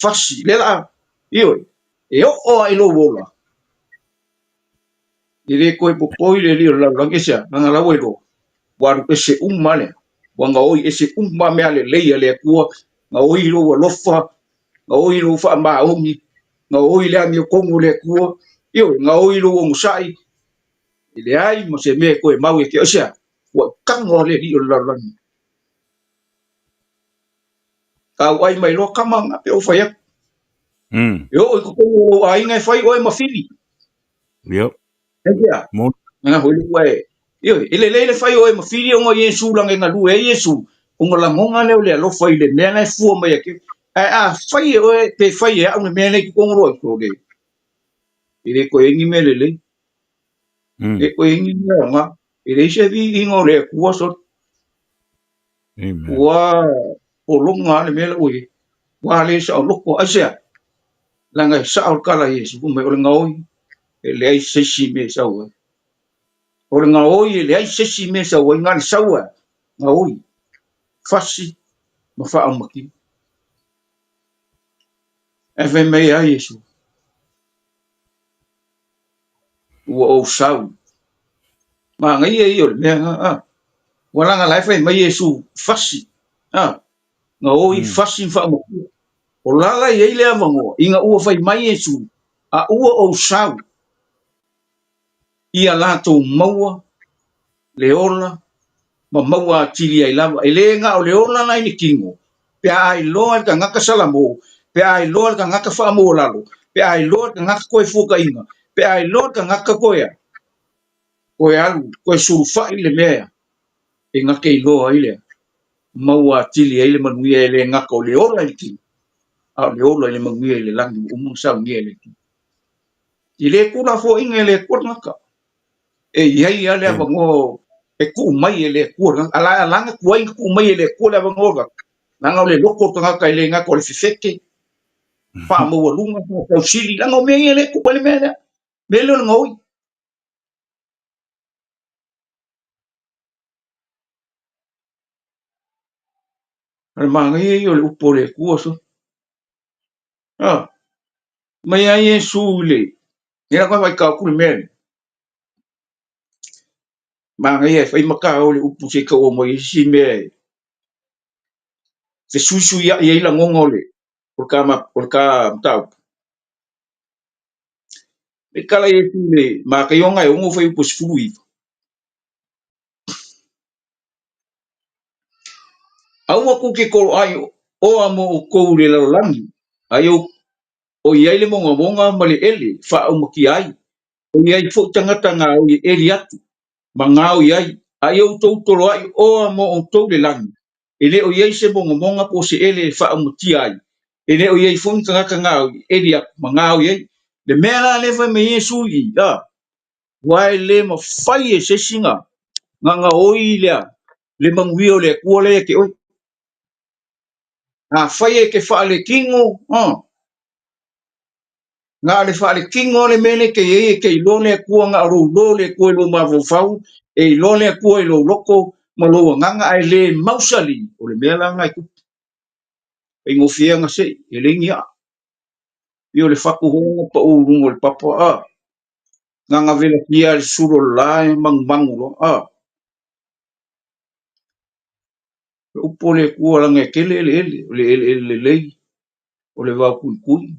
Fasi, lea la, ioe, e oo lava i lou ola, e le toe popoi le alii o le lalolagi, aisea? Leaga la ua iloa, ua alu ese uma lea, ua gaoi ese uma mea lelei a le Atua, gaoi lou alofa, gaoi lou faamaoni, gaoi le amiotonu o le Atua, ioe, gaoi lou onosai, e leai ma se mea e toe mau ia te oe, aisea? Ua e tago lava le alii o le lalolagi. Tauai mai loa tama na pe ou fai atu. E oo i totonu o lou aiga e fai oe ma fili. Yep. Aisea? Mo. Nga hoi le ua e. Ioe, e lelei le fai oe ma fili ona Iesu langa e galue ai Iesu, ona lagoga lea o le alofa i le mea la e fua mai ake. Ae a fai e oe pe fai e au le mea lea i totonu o lou aiga, sole, e le toe i ai ni mea lelei. E le toe i ai ni mea aoga. E leai se viiga o le Atua sole. Amen. Ua pologa lava le mea la ua i ai. Ua le saoloto. Aisea? Leaga e sao le tala a Iesu, fai mai o le gaoi e leai se isi mea e sau ai. O le gaoi e leai se isi mea e sau ai, na o le sau lava, gaoi, fasi ma faaumakia. Ae fai mai a Iesu, ua ou sau. Manaia ia o le mea na, a. Ua laga la e fai mai Iesu, fasi, a, gaoi, fasi ma faaumakia. O la la i ai le avanoa, ina ua fai mai Iesu, a ua ou sau, ia latou maua le ola ma maua atili ai lava. E le na o le ola la i le tino, pe a iloa e le tagata salamo, pe a iloa e le tagata faamualalo, pe a iloa e le tagata toe fuataina, pe a iloa e le tagata toe a, toe alu, toe sulufai le mea e na te iloa ai lea, maua atili ai le manuia e le gata o le ola i le tino, a o le ola i le manuia i le lagi ua uma ona saunia e le Atua. I le tuulafoaiina e le Atua le tagata, e i ai lava le avanoa e tuu mai e le Atua le tagata. A la ona tuai ona tuu mai e le Atua le avanoa o le tagata, leaga o le loto o le tagata e le gata o le fefete, faamaualuga, faatausili, leaga o mea ia lea e tupu ai le mea lea, mea lea o le gaoi. O le manaia ia o le upu o le Atua so. Ah, mai ai Iesu i le, ia la koe faitau atu le mea lea. Manaia e fai mata o le upu se i tau aumai ai se isi mea e fesuisuiai ai lagona o le, o le ta, o le ta mataupu. Le tala Iesu i le Mataioga e 6 fuaiupu 19. Aua tou te toloai oa mo outou i le lalolagi, ai o i ai le mogamoga ma le ele faaaumatia ai, o i ai foi tagata gaoi e eli atu ma gaoi ai, a ia outou toloai oa mo outou i le lagi, e le o i ai se mogamoga po o se ele e faaaumatia ai, e le o i ai foi ni tagata gaoi e eli atu ma gaoi ai. Le mea la lea fai mai ai Iesu i i, aua e le mafai e se isi na gaoi le manuia o le Atua lea ia te oe. Afai e te faaletino, na o le faaletino le mea lea e te i ai, e te iloa le Atua, na o lou iloa o le Atua i lou mafaufau, e iloa le Atua i lou loto ma lou agaga, ae le mausali, o le mea la na e tupu. Faigofie ona sei, e leai ni aa. Ia o le fatu foi na pau i luga o le papa, na na velatia le sulo o le la e manumanu loa, Le upu o le Atua laga e tele eleele, o le eleele lelei, o le vao tuitui,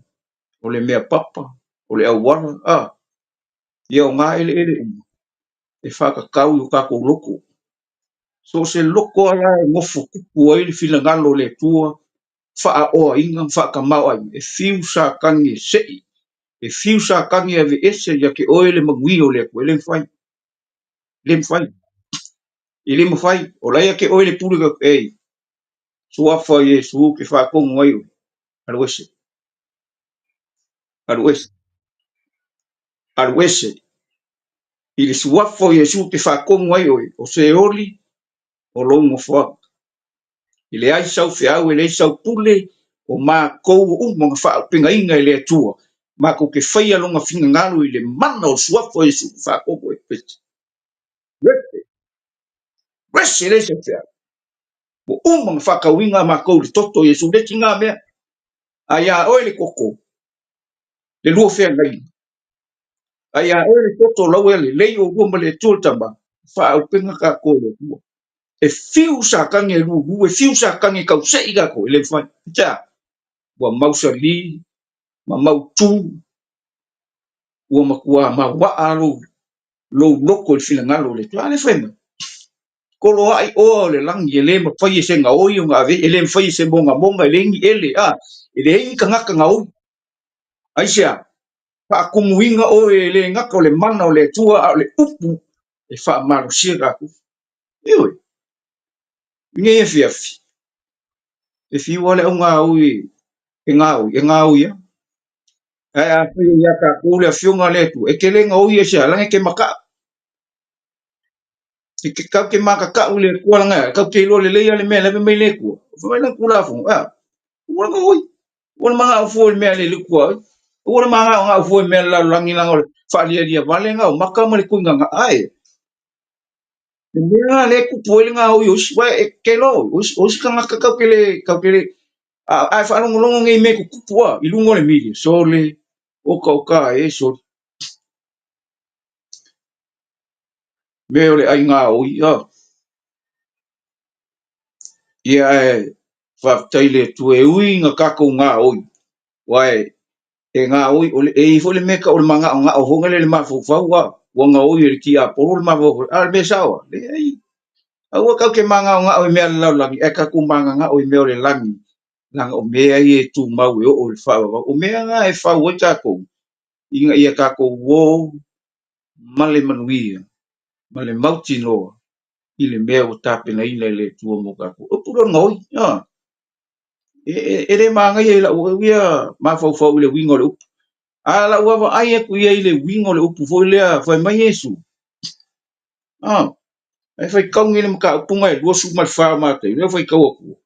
o le mea papa, o le auala, ia o na eleele uma e faatatau i o tatou loto. So o se loto ala e nofo tupu ai le finagalo o le Atua, faaoaina, faatamaoaiga, e fiu Satani e sei, e fiu Satani e aveese ia te oe le manuia o le Atua, e le mafai, le mafai, e le mafai. O la ia te oe le pule ka, ei, suafa Iesu ke faatonu ai oe, alu ese, alu ese, alu ese. I le suafa o Iesu ke faatonu ai oe, o se oli o lou nofoaga. E leai sau feau, e leai sau pule, o matou uma na faaupegaina e le Atua. Matou te faia lona finagalo i le mana o le suafa o Iesu faatonu ai. Ese, ese le sau feau. Ua uma na faatauina matou i le toto o Iesu, le tiga mea. A ia oe le toto, le lua feagaiga. A ia oe le toto lau e lelei o lua ma le Atua le Tama, faaupega tatou e le Atua. E fiu Satani e lulu, e fiu Satani e tausei tatou, e le mafai. Tia, ua mausali, ma mautu, ua matua mauaa lou loto i le finagalo o le Atua. A le fai mai, koloai oa o le lagi, e le mafai e se gaoi o ona ave, e le mafai e se mogamoga, e leai ni ele, e leai ni tagata gaoi. Aisea, faatumuina oe e le gata o le mana o le Atua, a o le upu e faamalosia tatou. Ioe, i nei afiafi, e fiu lava le au gaoi e gaoi, e gaoi lava. Ae a fai ia tatou le afioga a le Atua, e te le gaoi e se laga e te maka'u. E te kau te makaka'u i le Atua laga, kau te iloa lelei le mea la e fai mai le Atua. Fai mai lana Tulafono, ua le gaoi. Ua le maga'o fua i le mea le Atua ai. Ua le maga'oga'o fua i mea le lalolagi laga o le faalialia vale na o maka ma le tuigaga ae. Le mea lea e tupu ai le gaoi o isi, uae e te iloa oe, o isi tagata kau te le, a e faalogologo nei i mea tutupu i luga o le media, sole, oka oka e sole. Mea o le ai gaoi, Ia ae faafetai le Atua e ui na tatou gaoi, uae e gaoi, o le, e i ai foi le mea tau o le maga'oga'o foi lele i le mafaufau, ua gaoi e le tiapolo le mafaufau, a o le mea sao, leai. Aua kau te maga'oga'o i mea o le lalolagi, ae tatou magaga'o i mea o le lagi, laga o mea ia e tumau e oo i le faavavau. O mea na e fau ai tatou, ina ia tatou o ma le manuia, ma le mautinoa, i le mea ua tapenaina e le Atua mo tatou. O upu lea o le gaoi, E le magaia i lau ia mafaufau i le uiga o le upu. A lau vaavaai atu ia i le uiga o le upu foi lea fai mai Iesu. Ae faitau nei le mataupu na e 24 o Mataio, lea faitau atu.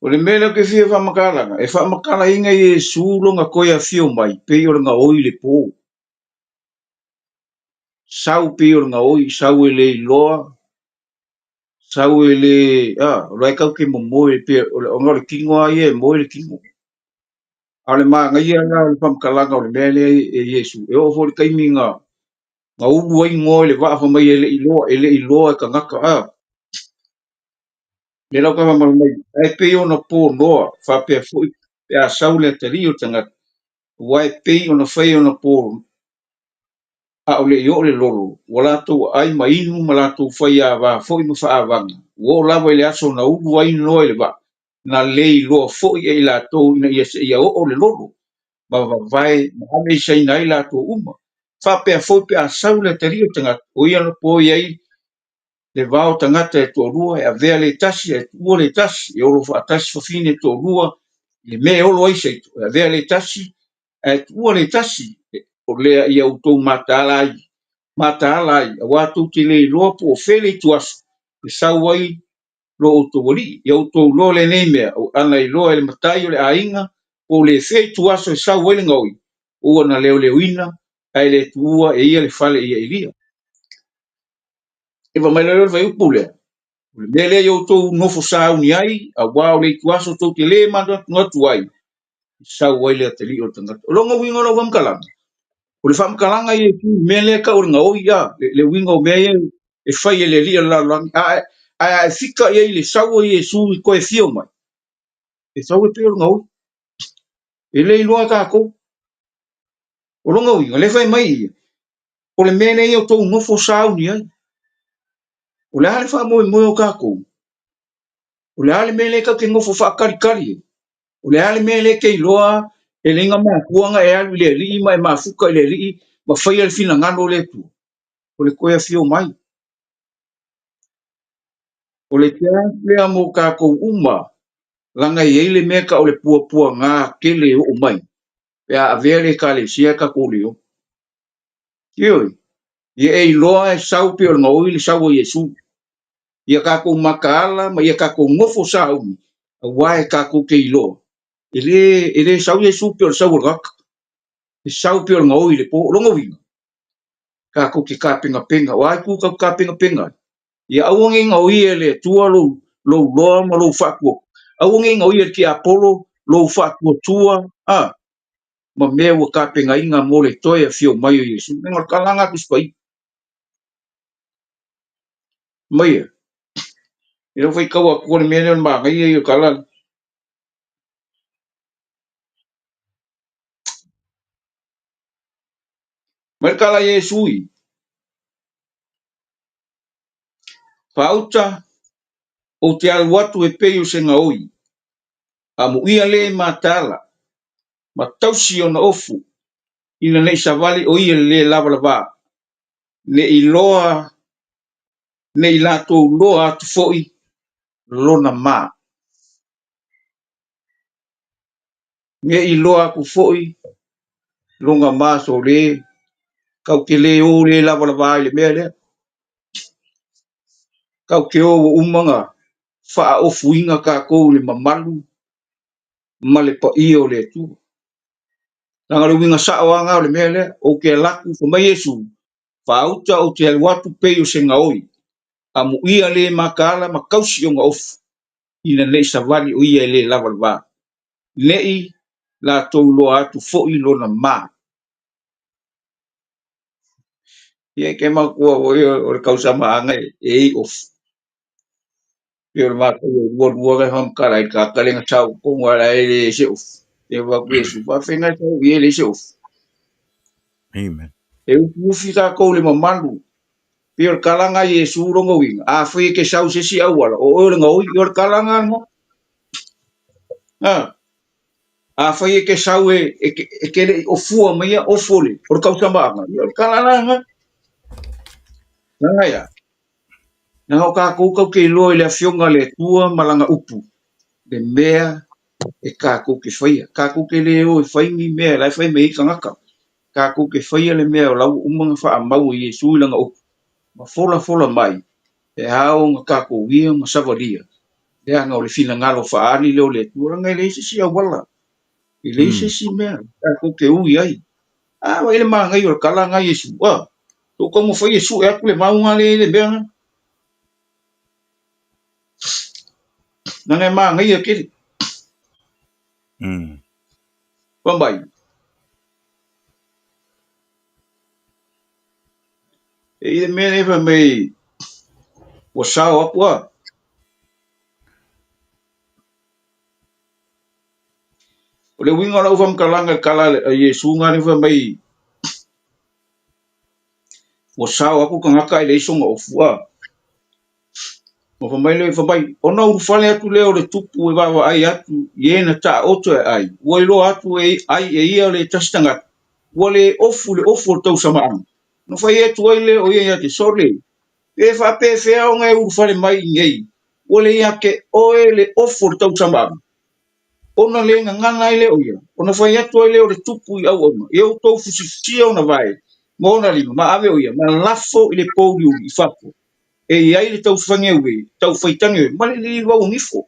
O le mea lea ou te fia faamatalaga, e faamatalaina Iesu lona toe afio mai pei o le gaoi i le po. Sau pei o le gaoi, sau e le iloa, sau e le, o la e tatou te momoe pei ona o le tino lava ia e moe le tino. A o le manaia la o le faamatalaga o le mea lea e Iesu, e oo foi i le taimi na ulu ai Noa i le vaa fai mai e le i iloa, e le i iloa e tagata, Lea la ua mai mai, ae pei ona po Noa, faapea foi pe a sau le atalii o le tagata, aua e pei ona fai ona po a o le i oo le lolo, ua latou aai ma inu ma latou fai ava foi ma faaavaga, ua oo lava i le aso na ulu ai Noa i le vaa, na le iloa foi e i latou ina ia seia oo le lolo, ma vavae ma aveeseina ai latou uma. Faapea foi pe a sau le atalii o le tagata, o ia na po i ai le va o tagata e toalua, e avea le tasi ae tuua le tasi, e olo faatasi fafine e toalua i le mea e olo ai se ito, e avea le tasi ae tuua le tasi, o lea ia outou mataala ai, mataala ai, aua tou te le iloa po o fea le ituaso e sau ai lo outou alii. Ia outou iloa lenei mea, ana iloa e le matai o le aiga po o le fea ituaso e sau ai le gaoi, ua na leoleoina ae le tuua e ia le fale ia Elia. E fai mai loa le fuaiupu lea, o le mea lea ia outou nofo sauni ai, aua o le ituaso tou te le manatunatu ai, e sau ai le atalii o le tagata. O lona uiga o lau faamatalaga, o le faamatalaga ia i le mea lea e tau o le gaoi, le uiga o mea ia e fai e le alii o le lalolagi, ae a e fika i ai i le sau o Iesu i toe afio mai, e sau e pei o le gaoi. E le iloa e tatou. O lona uiga, o lea e fai mai ia, o le mea lea ia outou nofo sauni ai. O le a le faamoemoe o tatou? O le a le mea lea tatou te nofo faatalitali ai? O le a le mea lea e te iloa e leai na mafua ona e alu i le alii ma e mafuta i le alii ma faia le finagalo o le Atua? O le toe afio mai. O le chance lea mo tatou uma, leaga e i ai le mea e tau o le puapuaga tele e oo mai pe a avea le Ekalesia tatou le o. Ioe, ia e iloa e sau pei o le gaoi le sau a Iesu. Ia tatou mataala ma ia tatou nofo sauni, aua e tatou te iloa e le sau Iesu pei o le sau o le tagata, e sau pei o le gaoi i le po. O lona uiga, tatou te tapenapena, o a itu tatou te tapenapena ai? Ia aua ne i gaoia e le Atua lou loa ma lou faatuatua, aua ne i gaoia e le tiapolo lou faatuatua ma mea ua tapenaina mo le toe afio mai o Iesu. Nega o le kalaga a Tusi Paia. Maia, e le o faitau atua le mea lea o le manaia ia o tala. Mai le tala a Iesu i faauta, ou te alu atu e pei o se gaoi, amuia le mataala, ma tausi ona ofu, ina ne i savali o ia i le le lavalava, ne i loa, ne i latou loa atu foi lona ma. Ne i loa atu foi lona ma sole, tau te le o le lavalava i le mea lea. Tau te o ua uma ona faaofuina tatou i le mamalu ma le paia o le Atua. Leaga o le uiga sao lava lena o le mea lea, ou te alu atu, fai mai Iesu, faauta ou te alu atu pei o se gaoi, amuia le mataala ma tausi ona ofu, ina ne i savali o ia e le lavalava, ne i latou loa atu foi lona ma. Ia ke matua foi o le tausamaaga e i ofu. Pei o le matou lua lua le faamutala i le tagata lea na sau tonu lava la e leai se ofu. Ia fai atu Iesu, faafegai sau i e leai se ofu. Amen. E ufiufi tatou i le mamalu. Pei o le kalaga a Iesu lona uiga, afai e te sau i se isi auala, o oe o le gaoi, ia o le kalaga lena. Afai e te sau e te le i ofua mai ia ofu o le tausamaaga, ia o le kalaga lena. Lana ia, leaga o tatou tatou te iloa i le Afioga a le Atua ma lana upu, le mea e tatou te faia. Tatou te le o e fai ni mea la e fai mai ai tagata. Tatou te faia le mea o la ua uma ona faamau e Iesu i lana upu, ma folafola mai, e ao ona tatou ia ma savalia le Leaga o le finagalo faaali lea o le Atua, leaga e leai se isi auala, e leai se isi mea tatou te ui ai. A vaai le manaia o le tala lena a Iesu, a, tou taumafai e sue atu le mau lena lea e i le mea lena. Leaga e manaia tele. Fai mai, e i ai le mea lea fai mai ua sao atu a. O le uiga o lau faamatalaga i le tala a Iesu na lea fai mai ua sao atu le tagata ae leai sona ofu a. Ona fai mai lea, fai mai, ona ulufale atu lea o le tupu e vaavaai atu i e na taoto e ai, ua iloa atu e ai e ia le tasi tagata, ua le ofu le ofu o le tausamaaga. Ona fai atu ai lea o ia ia te Sole, Pe faapefea ona e ulufale mai i inei, ua le ia te oe le ofu o le tausamaaga? Ona le gagana ai lea o ia, ona fai atu ai lea o le tupu i auauna, Ia outou fusifusia ona vae ma ona lima, ma ave o ia, ma lafo i le pouliuli i fafo, e i ai le taufageue, taufaitageue, ma le liliuauagifo.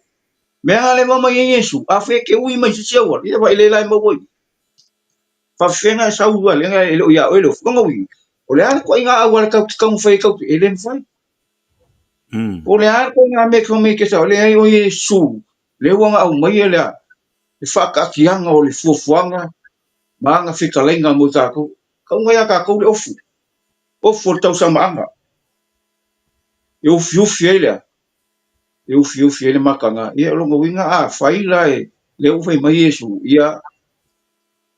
Mea na leva mai ai Iesu, afai e te ui mai i se isi auala, ia vaai le la e maua ai. Faafefea e sau ai leaga e le o ia oe le ofu. Lona uiga, o le a le ituaiga auala tatou te taumafai ai tatou te, e le mafai. Po o le a le ituaiga mea e taumafai e te sau, leai o Iesu, lea ua na aumaia le a, le faataatiaga o le fuafuaga ma ana fetalaiga mo i tatou. Tauga ia tatou le ofu, ofu o le tausamaaga. E ufiufi ai le a, e ufiufi ai le mataga. Ia o lona uiga afai la e, lea ua fai mai Iesu, ia,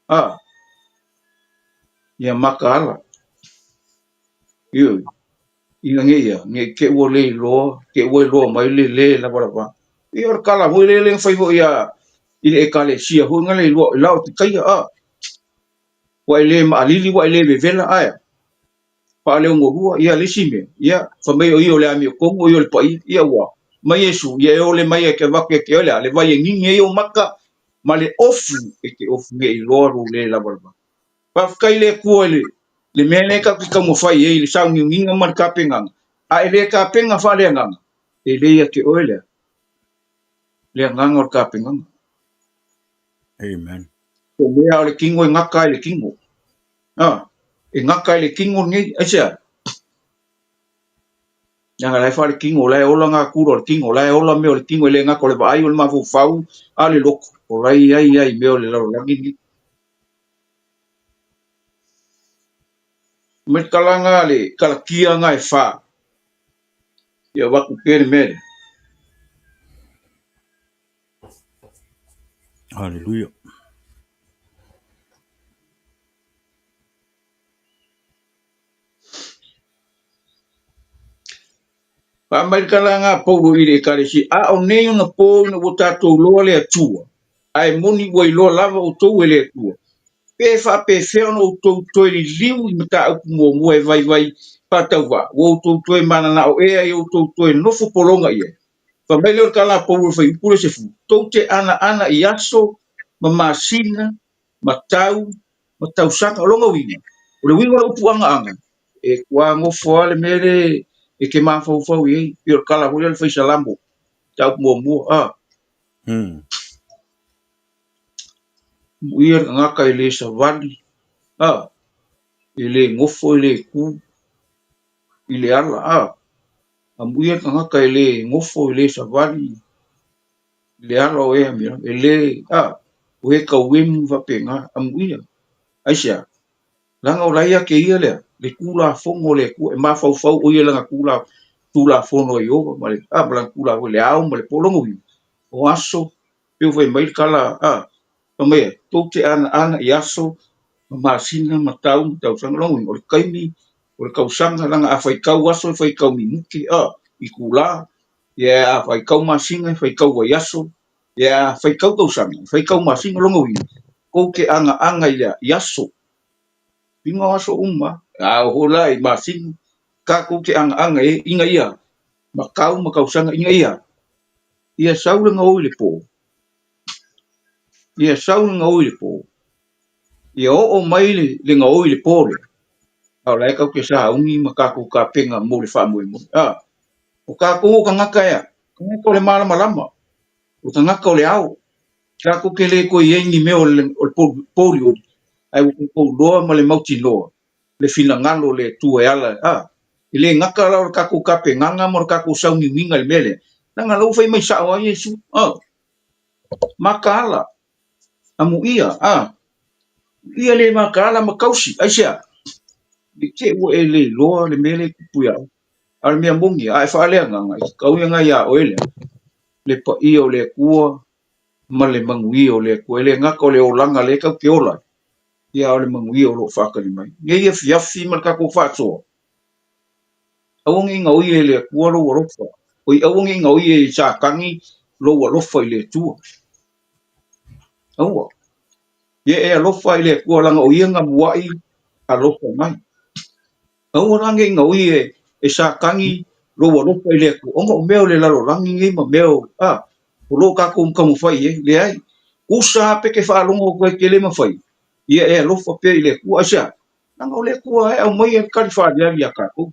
a, ia mataala. Ioe, ina ne i a, ne i te i ua le iloa, te i ua iloa mai le le lavalava. Ia o le tala foi lea na fai foi ia i le Ekalesia foi na le iloa, i Laotikaia, a, ua e le maalili, ua e le vevela, ae a? Faaleogolua, ia le isi mea, ia, fai mai o ia o le amiotonu, o ia o le paia, ia ua mai Iesu, ia e ole mai e te avatu ia te oe le a, le vai e gigi ai ou maka, ma le ofu e te ofu nei iloa lou le lavalava. Faafetai i le Atua i le, le mea lea tatou te taumafai ai i le sauniuniga ma le tapenaga, a e le tapena faaleagaga, e le ia te oe lea, le agaga o le tapenaga. Amen. O mea o le tino e gata ai le tino. A, e gata ai le tino lenei, aisea? Leaga la e faaletino, o la e ola natura o le tino, o la e ola mea o le tino, e le gata o le vaai, o le mafaufau, a o le loto, o la e i ai lava i mea o le lalolagi lenei. Mai le talaga a le kalatia na e fa, ia avatu pea le mea lea. Haleluia. Faa mai le tala a Paulo i le Ekalesia, a o nei ona pō ina ua tatou iloa le Atua, ae moni ua iloa lava outou e le Atua, pe faapefea ona outou toe liliu i mataupu muamua e vaivai faatauvaa, ua outou toe mananao ea ia outou toe nofo pologa i ai? Fai mai lea o le tala a Paulo i le fuaiupu lea 10, tou te anaana i aso ma masina ma tau ma tausaga. O lona uiga, o le uiga o le upu agaaga, e tua nofo lava le mea lea e te mafaufau i ai, pei o le tala foi lea a le Fai Salamo, mataupu muamua, a. Muia le tagata e le savali, a, e le nofo e le tu i le ala, a. Amuia le tagata e le nofo e le savali i le ala o ea mea, e le, a, o e tauemu faapena, amuia. Aisea? Leaga o la e ia te ia lea, le Tulafono a le Atua, e mafaufau o ia i lana tula, Tulafono a Ieova ma le, a, ma lana Tulafono i le ao ma le po. Lona uiga, o aso, pei ua fai mai le tala, a, fai mai e, tou te anaana i aso ma masina ma tau ma tausaga. Lona uiga, o le taimi, o le tausaga, leaga a faitau aso e faitau minute, a, itula, ia a faitau masina e faitau vaiaso, ia a faitau tausaga e faitau masina. Lona uiga, tou te agaaga i le a? I aso. Uiga o aso uma, a oo foi la i masina, tatou te agaaga i ai ina ia ma tau ma tausaga ina ia ia sau le gaoi i le po, ia sau le gaoi i le po, ia oo mai le gaoi i le po lea, a o la e tatou te sauni ma tatou tapena mo le faamoemoe. A, o tatou o tagata ea, tagata o le malamalama. O le tagata o le ao. Tatou te le toe i ai ni mea o le pouliuli, ae ua tatou iloa ma le mautinoa le finagalo o le Atua e ala, a, e le gata la o le tatou tapenaga ma le tatou sauniuniga i le mea lea, leaga o la ua fai mai sao lava Iesu, a, mataala, amuia, a, ia le mataala ma tausi, aisea? I te i ua e le iloa le mea lea e tupu ia oe. A o le mea moni, a e faaleagaga, e tatau ona ia oe lea, le paia o le Atua ma le manuia o le Atua. E le gata o le olaga lea tatou te ola ai, ia a o le manuia o lo o faatali mai. Nei afiafi ma le tatou faasoa, aua ne i gaoia e le Atua lou alofa, oi aua ne i gaoia e Satani lou alofa i le Atua. Aua. Ia e alofa i le Atua leaga o Ia na mua'i alofa mai. Aua la ne i gaoi e Satani lou alofa i le Atua, ona o mea o le lalolagi nei ma mea o, a, o lo o tatou taumafai i ai. Leai. Tusa lava pe te faalogo atu ai e te le mafai, ia e alofa pea i le Atua. Aisea? Leaga o le Atua e aumaia le tali faaaliali ia tatou.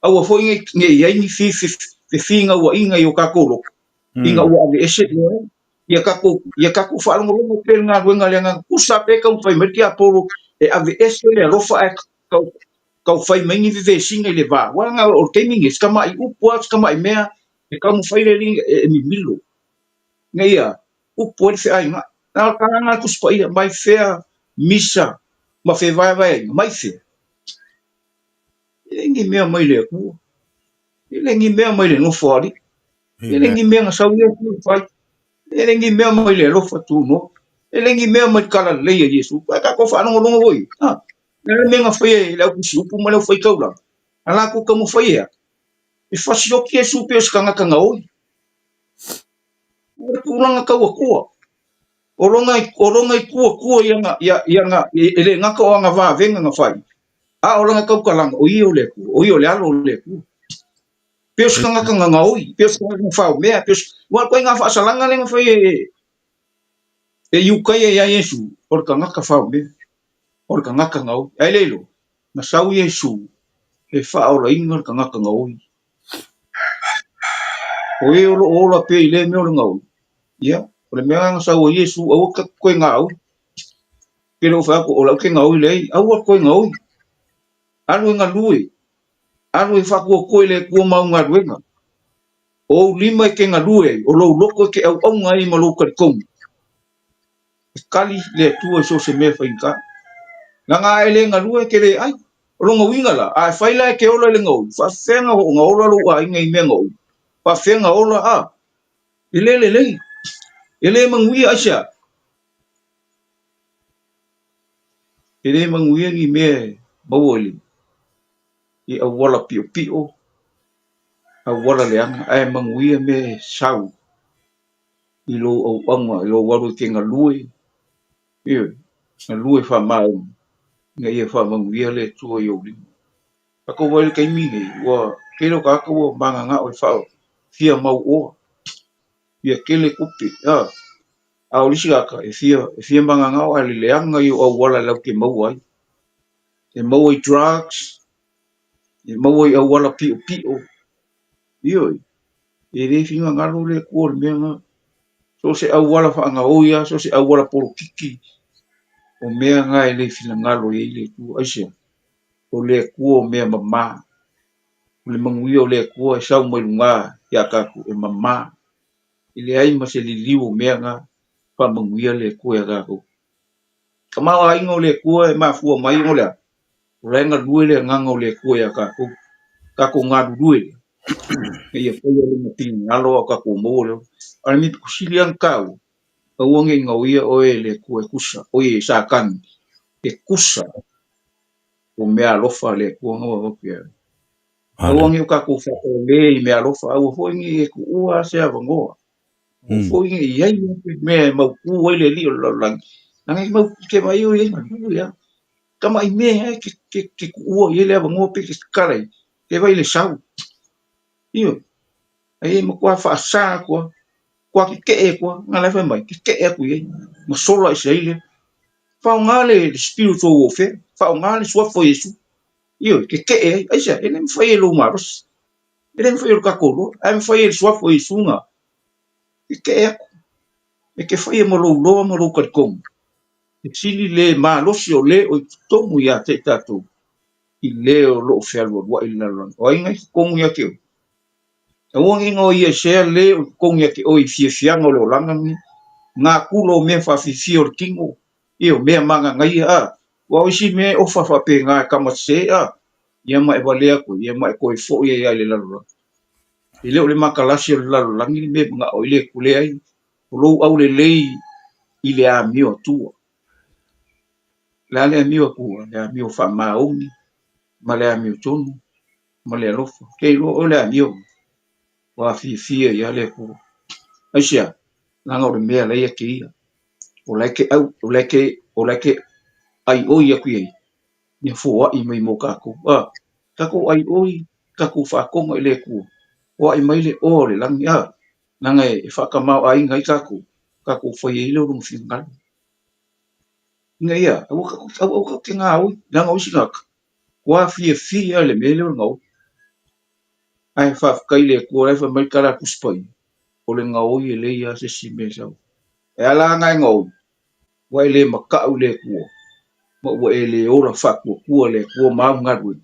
Aua foi ne i i ai ni fefinauaiga i o tatou loto, ina ua aveese, leai. Ia tatou faalogologo pea i le galuega a le Agaga. Tusa lava pe taumafai mai le tiapolo e aveese le alofa ae tau fai mai ni vevesiga i le va. Aua leaga o le taimi lenei, si tamai upu lava, si tamai mea e taumafai le alii e mimilo ina ia upu ai le feaiga. Na o le tagaga a le Tusi Paia, mai fea misa ma fevaevaeaiga, mai fea? E le ni mea mai le Atua, e le ni mea mai le nofo a alii, e le ni mea na sau ia e fai. E le ni mea mai le alofa tunoa. E le ni mea mai le talalelei a Iesu. Ae tatou faalogologo foi. Ha? Le a le mea na faia e le autusi upu ma le aufaitaulaga? Na latou taumafai e a? E fasioti Iesu pei o se tagata gaoi. O le tulaga tauatua. O lona, o lona itu atua i ana, i, i ana, e le gata o ana vavega na fai, a o lana tautalaga, o ia o le Atua, o ia o le Alo o le Atua. Pei o se tagata na gaoi, pei o se tagata na faomea, pei o se... Aua o le ituaiga faasalaga lea na fai e, e Iutaia ia Iesu, o le tagata faomea, o le tagata gaoi. Ae le iloa, na sau Iesu e faaolaina le tagata gaoi. O e o lo o ola pea i lea mea o le gaoi, ia, o le mea lena na sau ai Iesu, aua ta te toe gaoi. Pe le o fai atu, o lau ke gaoi leai, aua toe gaoi. Alu e galue, Alu e faatuatua i le Atua ma au galuega. O ou lima e te galue ai, o lou loto e te auauna ai ma lou talitonu. E kali le Atua i so o se mea faigata. Leaga a e le galue e te le ai. O lona uiga la, a e fai la e te ola i le gaoi, faafefea ona ola lou aiga i mea gaoi? Faafefea ona ola a? E le lelei. E le manuia aisea? E le manuia ni mea e maua i i auala piopio, auala leaga, ae manuia mea e sau i lou auauna, i lou alu e te galue, ioe, galue faamaoni ina ia faamanuia le Atua i ou lima. Tatou vaai i le taimi lenei, ua tele o tagata ua mananao e fia mauoa, fia tele tupe, a. A o le isi tagata, e fia, e fia mananao ae le leaga ia o auala latou te maua ai. E maua i drugs, e maua i auala piopio. Ioe, e le finagalo le Atua i le mea lena. So o se auala faagaoi lava, so o se auala polokiki, o mea na e le finagalo i ai le Atua. Aisea? O le Atua o mea mama. O le manuia o le Atua e sau mai luga ia tatou e mama. E leai ma se liliu o mea na, faamanuia le Atua ia tatou. Tamaoaiga o le Atua e mafua mai ona o le a? O la e galue le agaga o le Atua ia tatou, tatou galulue lea, ina ia faia lona finagalo a o tatou maua le ola. A o le mea pito sili lava ona taua, aua ne i gaoia oe e le Atua e tusa, oi e Satani, e tusa o mea alofa a le Atua na ua avatu ia oe. Aua ne i o tatou faapaole i mea alofa, aua foi ne i e tuua se avanoa. Aua foi ne i i ai se mea e mautu ai le alii o le lalolagi, leaga e mau ke vaai o i ai galue lava. Tamai mea lava e te tuua i ai le avanoa pe te tatala ai, ke vaai i le sau. Ioe, ai e matua faasa atu lava, matua tetee atu lava, na la e fai mai, tetee atu i ai ma sola ese ai lea. Faaaoga le spiritual warfare, faaaoga le suafa o Iesu. Ioe, tetee ai. Aisea? E le mafai e lou malosi, e le mafai e lo tatou loa, ae mafai e le suafa o Iesu na tetee atu. E te faia ma lou loa ma lou talitonu, e sili le malosi o le o i totonu ia te i tatou i le o lo o fealualuai i le lalolagi. O ai na i totonu ia te oe? Aua ne i gaoiaisea le o i totonu ia te oe i fiafiaga o le olaga lenei, natura o mea faafiafia o le tino, ia o mea mananaia, a, aua o isi mea e ofa faapena e tama sese, a, ia ma e valea atu ai, ia ma e toe foi ai lava i le lalolagi. E le o le matalasi o le lalolagi le mea e manao ai le Atua, leai, o lou aulelei i le amio Atua. O le a le amio Atua? Le amio faamaoni ma le amio tonu ma le alofa. Ke iloa oe le amio ua fiafia ia le Atua. Aisea? Leaga o le mea la ia te ia. O la e te au, o la e te, o la e te aioi atu i ai, ia foai mai mo tatou. A, tatou aioi, tatou faatoga i le Atua, foai mai le oa o le lagi, a, leaga e faatamaoaiga ai tatou, tatou fai ai lea o lona finagalo. Ina ia, aua tatou, aua tatou te gaoi, leaga o isi tagata, ua fiafia i le mea lea o le gaoi. Ae faafetai i le Atua, o la e fai mai le tala a le Tusi Paia, o le gaoi e leai lava se isi mea e sau. E ala ona e gaoi, ua e le matau i le Atua, ma ua e le ola faatuatua i le Atua ma au galuega,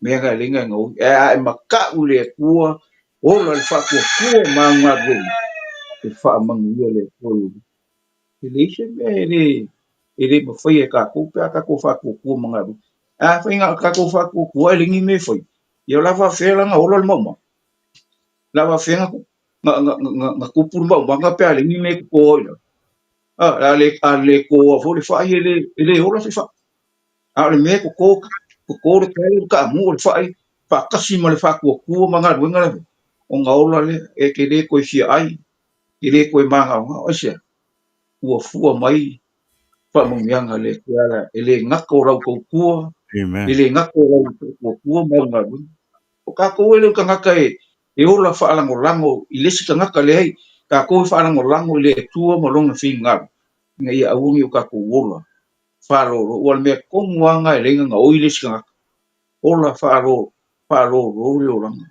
mea na e leai ona e gaoi. Ae a e matau i le Atua, ola i le faatuatua ma au galuega, e faamanuia le Atua i ou E leai se mea e le e le mafaia e tatou pe a tatou faatuatua ma galuega. Ae afai na o tatou faatuatua ae leai ni mea e fai, ia o le a faafefea la ona ola le maumaga? O le a faafefea na tupu le maumaga pe a leai ni mea e toto ai i lalo? A, a le, a le totoa foi le fai e le, e le ola se fai. A o le mea e toto, toto le tai, le taamu o le fai faatasi ma le faatuatua ma galuega la e fai, ona ola lea, e te le toe fia ai, e le toe magaogao. Aisea? Ua fua mai faamanuiaga le Atua e ala e le gata o lau tautua, Amen. e le gata o lau tautua ma au galuega. O tatou e le o tagata e, e ola faalagolago i le isi tagata, leai, tatou e faalagolago i le Atua ma lona finagalo, ina ia aua ne i o tatou ola faalolo. Ua o le mea tonu lava lena e leai ona gaoi le isi tagata, ola faalo, faalolo le olaga.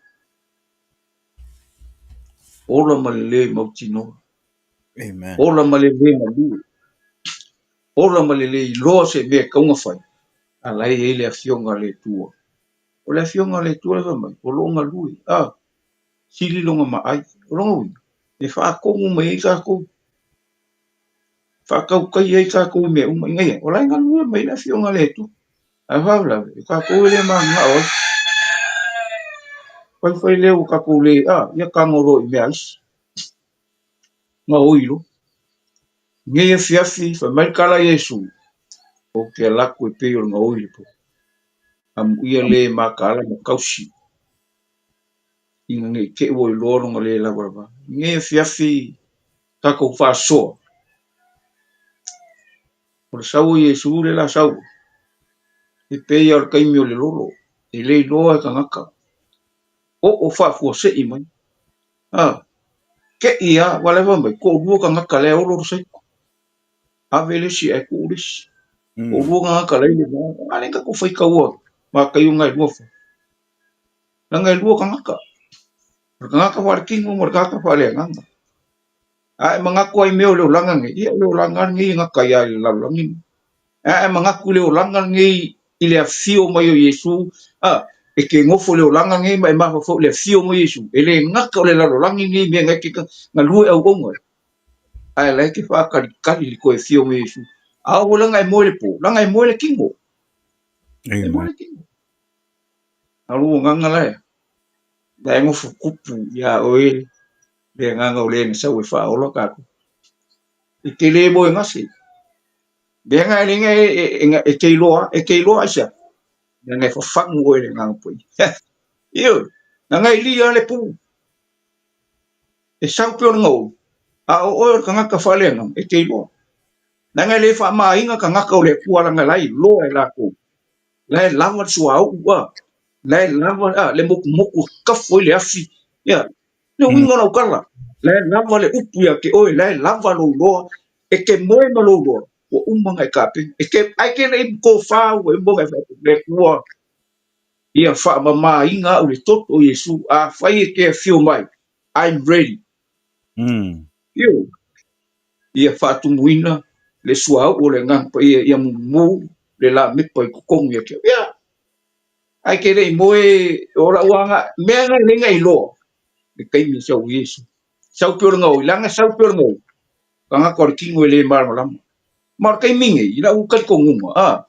Ola ma le le mautinoa. Amen. Ola ma le le malu. Ola ma le le iloa se mea e tatau ona fai, a la e i ai le Afioga a le Atua. O le Afioga a le Atua le fai mai, o lo o galue, a, sili lona maai. O lona uiga, e faatonu mai ai tatou, faatautai ai tatou i mea uma, ina ia, o la e galue mai le Afioga a le Atua. Ae faalavelave, o tatou e le mananao ai. Faifai lea ua tatou le, a, ia tago loa i mea a isi. Gaoi loa. Nei afiafi, fai mai le tala a Iesu, Ou te alu atu e pei o le gaoi i le po. Amuia le mataala ma tausi, ina ne i te i ua iloa lona le lavalava. Nei afiafi, tatou faasoa. O le sau o Iesu le la sau, e pei lava o le taimi o le lolo, e le iloa e tagata. Oo faafuasei mai. A, te i lava, aua o la e fai mai, toalua tagata la e olo le saiko. Ave le isi ae tuu le isi. Toalua tagata la e i le va. A lea na tatou faitaua mataio na e lua foi. Leaga e lua tagata. O le tagata faaletino ma le tagata faaleagaga. A e manatu lava i mea o le olaga lenei, ia o le olaga lava lenei e gata ai lava i le lalolagi lenei. A e manatu i le olaga lenei i le afio mai o Iesu, a, e te nofo i le olaga lenei ma e mafaufau i le afio mai o Iesu, e le gata o le lalolagi lenei i mea na e te galue auauna ai, ae la e te faatalitali i le toe afio mai o Iesu. A oo leaga e moe i le po, leaga e moe le tino. E moe Amen. le tino. A o lou agaga la e, la e nofo tupu iā oe le agaga o le na sau e faaola tatou. E te le moe gase. Mea na e leai na e te iloa, e te iloa aisea? Leaga e fafagu oe e le Agaga Paia. Ioe, leaga e lia le pu. E sau pea o le gaoi, a o oe o le tagata faaleagaga, e te iloa. Leaga e le faamaina tagata o le Atua leaga la e iloa e latou. La e lava le suauu, a, la e lava a, le motumotu e kafo ai le afi. Ia, le uiga o lau tala, la e lava le upu ia te oe, la e lava lou loa, e te moe ma lou loa, ua uma ona e tapena. E te, ae te le i tofa ua uma ona e faapea, le Atua, ia faamamaina au i le toto o Iesu, afai e te afio mai, I'm ready. Ioe. Ia faatumuina le suauu o le Agaga Paia ia mumu le lamepa i totonu ia te au. Ia, ae te le i moe o lau aga, mea na e le na iloa, le taimi e sau Iesu. Sau pei o le gaoi, leaga sau pei o le gaoi, tagata o le tino e le malamalama. Ma o le taimi nei, i lau talitonuga, a,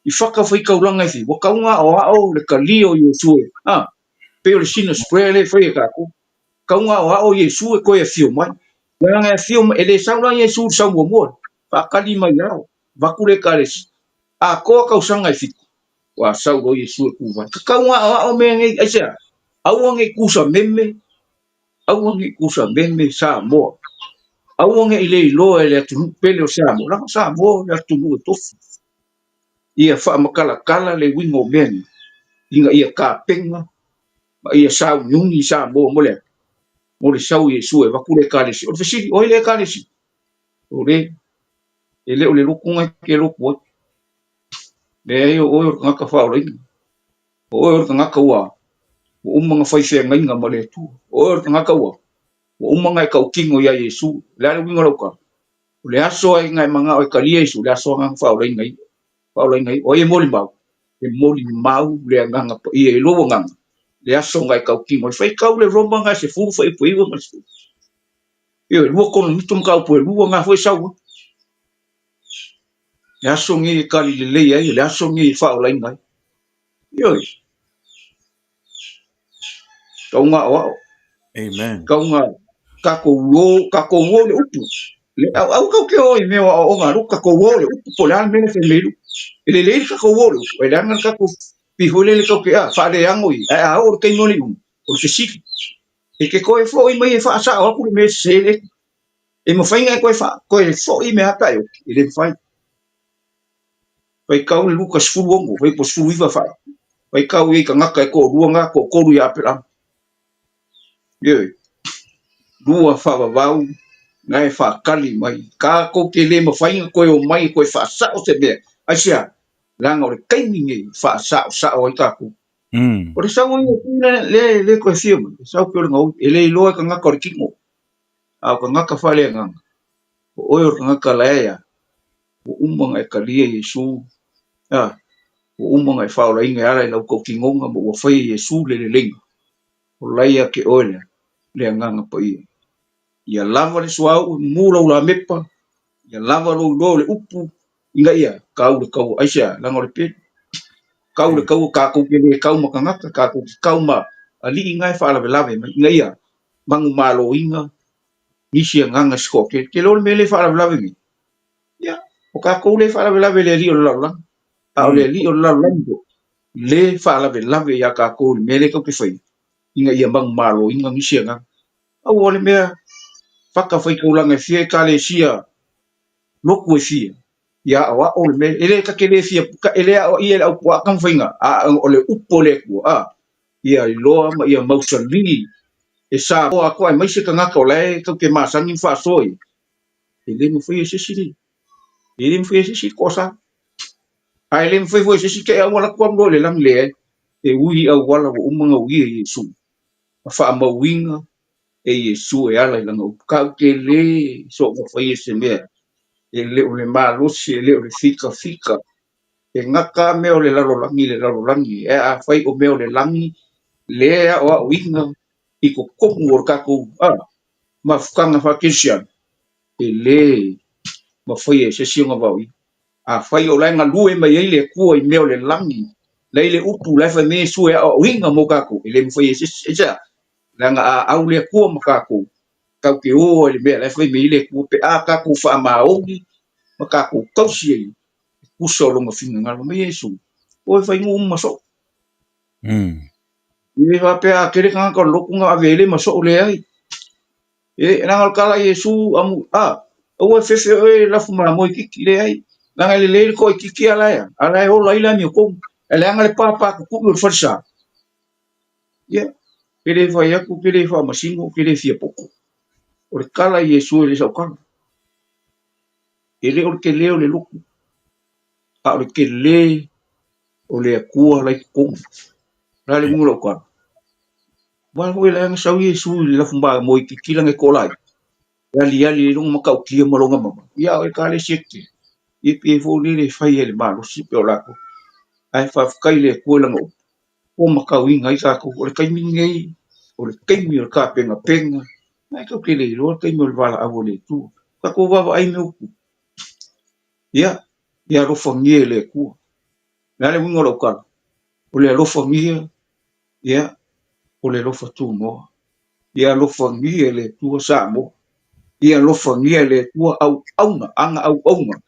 i fatafaitaulaga e fia, ua tatau ona aoao le talia o Iesu e, a, pei o le sinner's prayer lea e fai e tatou. Tatau ona aoao Iesu e toe afio mai. Leaga e afio mai, e le sau la Iesu i le sau muamua, faatali mai ao, avatu le Ekalesia. Atoa tausaga e fitu, ua sau loa Iesu e tu vai. Tatau ona aoao mea nei, aisea? Aua ne i tusameme, aua ne i tusameme Samoa. Aua ne i le iloa e le atunuu pele o Samoa, leaga o Samoa o le atunuu e tofi. Ia faamatalatala le uiga o mea nei, ina ia tapena ma ia sauniuni Samoa mo le a? Mo le sau o Iesu e avatu le Ekalesia. O le fesili, o ai le Ekalesia? O le, e le o le lotu na e te lotu ai. Leai, o oe o le tagata faaolaina. O oe o le tagata ua uma ona fai feagaiga ma le Atua. O oe o le tagata ua uma ona e tautino iā Iesu. O le a le uiga o lau tala? O le aso ai na e manao e talia Iesu, o le aso na faaolaina ai. Faaolaina ai. O ai e molimau? E molimau le Agaga Paia i lou agaga, le aso na e tautino ai. Faitau le Roma na e sefulu fuaiupu e iva ma le sefulu. Ioe, lua Korinito mataupu e lua na foi e sau ai. Le aso lenei e kali lelei ai, o le aso lenei e faaolaina ai. Ioe. Tauga aoao. Amen. Tauga tatou o, tatou o le upu. Le au au kau ke o i mea o aoaoga a luku, tatou o le upu po o le a le mea le fai mai luku. E lelei le tatou o le upu, e leaga le tatou pei foi lele tatou te a, faaleago i, ae a oo i le taimi o le iuga, o le fesili. E te toe foi mai e faasao atu le mea sese lea. E mafai ona e toe fa, toe foi me ata e oki, e le mafai. Faitau le Luka 16, fuaiupu 19 fa, faitau i ai tagata e toalua na, toatolu ia Aperama. Ioe, lua faavavau na e faatali mai. Tatou te le mafai ona toe omai e toe faasao se mea. Aisea? Leaga o le taimi lenei e faasaosao ai tatou. O le sau ai o le le le toe fia mai, e sau pei o le gaoi, e le iloa e tagata o le tino. A o tagata faaleagaga, o oe o le tagata laea, ua uma ona e talia Iesu, a, ua uma ona e faaolaina e ala i lau tautinoga ma ua faia Iesu le leleiga, o la ia te oe lea, le Agaga Paia. Ia lava le suauu i mumu lau lamepa, ia lava lou iloa o le upu, ina ia kau le kaua. Aisea? Leaga o le pelu. Kau le kaua, tatou te le kau ma tagata, tatou te kau ma alii na e faalavelave mai, ina ia manumaloina nisi agaga se toatele. Te iloa le mea lea e faalavelave nei? Ia, o tatou lea e faalavelave i le alii o le lalolagi. A o le alii o le lalolagi foi, le faalavelave ia tatou i le mea lea tatou te faia, ina ia manumaloina nisi agaga. Aua o le mea fata faitaulaga e fia ekalesia lotu e fia, ia aoao le mea, e le ta te le fia, e le aoaia e le aupuaa taumafaiga, a o le upu a le Atua, a, ia iloa ma ia mausali e Samoa atoa aemaise tagata o la e tatou te masani ma faasoa i e le mafai e se isi le e le mafai e se isi le toasa. Ae le mafai foi e se isi te auala atu alu loa i le lagi leai. E ui i auala ua uma ona uia e Iesu ma faamauina e Iesu e ala i lana upu. Tatou te le soona faia se mea e le o le malosi, e le o le fikafika. E gata lava mea o le lalolagi i le lalolagi, ae afai o mea o le lagi lea e aoaoina i totonu o le tatou mafutaga faa-Kerisiano, e le mafai e se isi ona vaoia. Afai o la e galue mai ai le Atua i mea o le lagi, la e i le upu, la e fai mai Iesu e aoaoina mo tatou, e le mafai e se isi. Aisea? Leaga a au le Atua ma tatou, tatou te o ai i le mea la e fai mai ai le Atua pe a tatou faamaoni ma tatou tausi ai e tusa o lona finagalo. Mai Iesu, o e fai nuu ma soo. E le faapea a tele tagata o le lotu ona ave ai lea ma soo, leai. E leaga o le tala a Iesu, amu, a, aua e fefe oe e lafu mamoe kiki, leai. Leaga e lelei le koe kiki a la e a, a la e ola ai le amiotonu. Ae leaga le pāpā tutu'i o le falesa. Ia, ke le fai atu, ke le faamasino, ke le fia poto. O le tala a Iesu e le sau tala. E le o le tele o le lotu, a o le tele o le Atua la i totonu. O le a le uiga o lau tala? Aua foi leaga sau Iesu i le lafu mamoe i kiki lana e tola ai. E aliali ai lona matautia ma lona mamalu. Ia a o Ekalesia tetele, ia e pei foi lele e fai ai i le malosi pei o latou. Ae faafetai i le Atua i lana upu ua matauina ai tatou. O le taimi lenei, o le taimi o le tapenapena, ae tatou te le iloa le taimi o le valaau a le Atua. Tatou vaavaai mea ua tupu. Ia, ia alofagia e le Atua. O le a le uiga o lau tala? O le alofagia, ia, o le alofa tunoa. Ia alofagia e le Atua Samoa. Ia alofagia e le Atua auauna, ana auauna.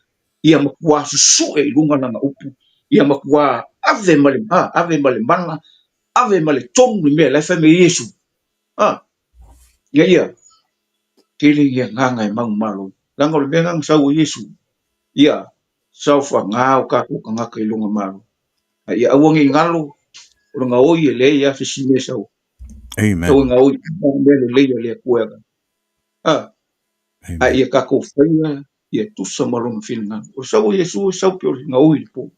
Ia matua susue i luga lana upu. Ia matua ave ma le, ave ma le mana, ave ma le tonu i mea la e fai mai ai Iesu. Ina ia tele ni agaga e manumalo. Leaga o le mea lena na sau ai Iesu. Ia saofaga o tatou tagata i lona Malo. A ia aua ne i galo, o le gaoi e leai lava se isi mea e sau. Amen. Sau e gaoi o mea lelei a le Atua e aga. A Amen. ia tatou faia ia tusa ma lona finagalo. O le sau o Iesu e sau pei o le gaoi i le po.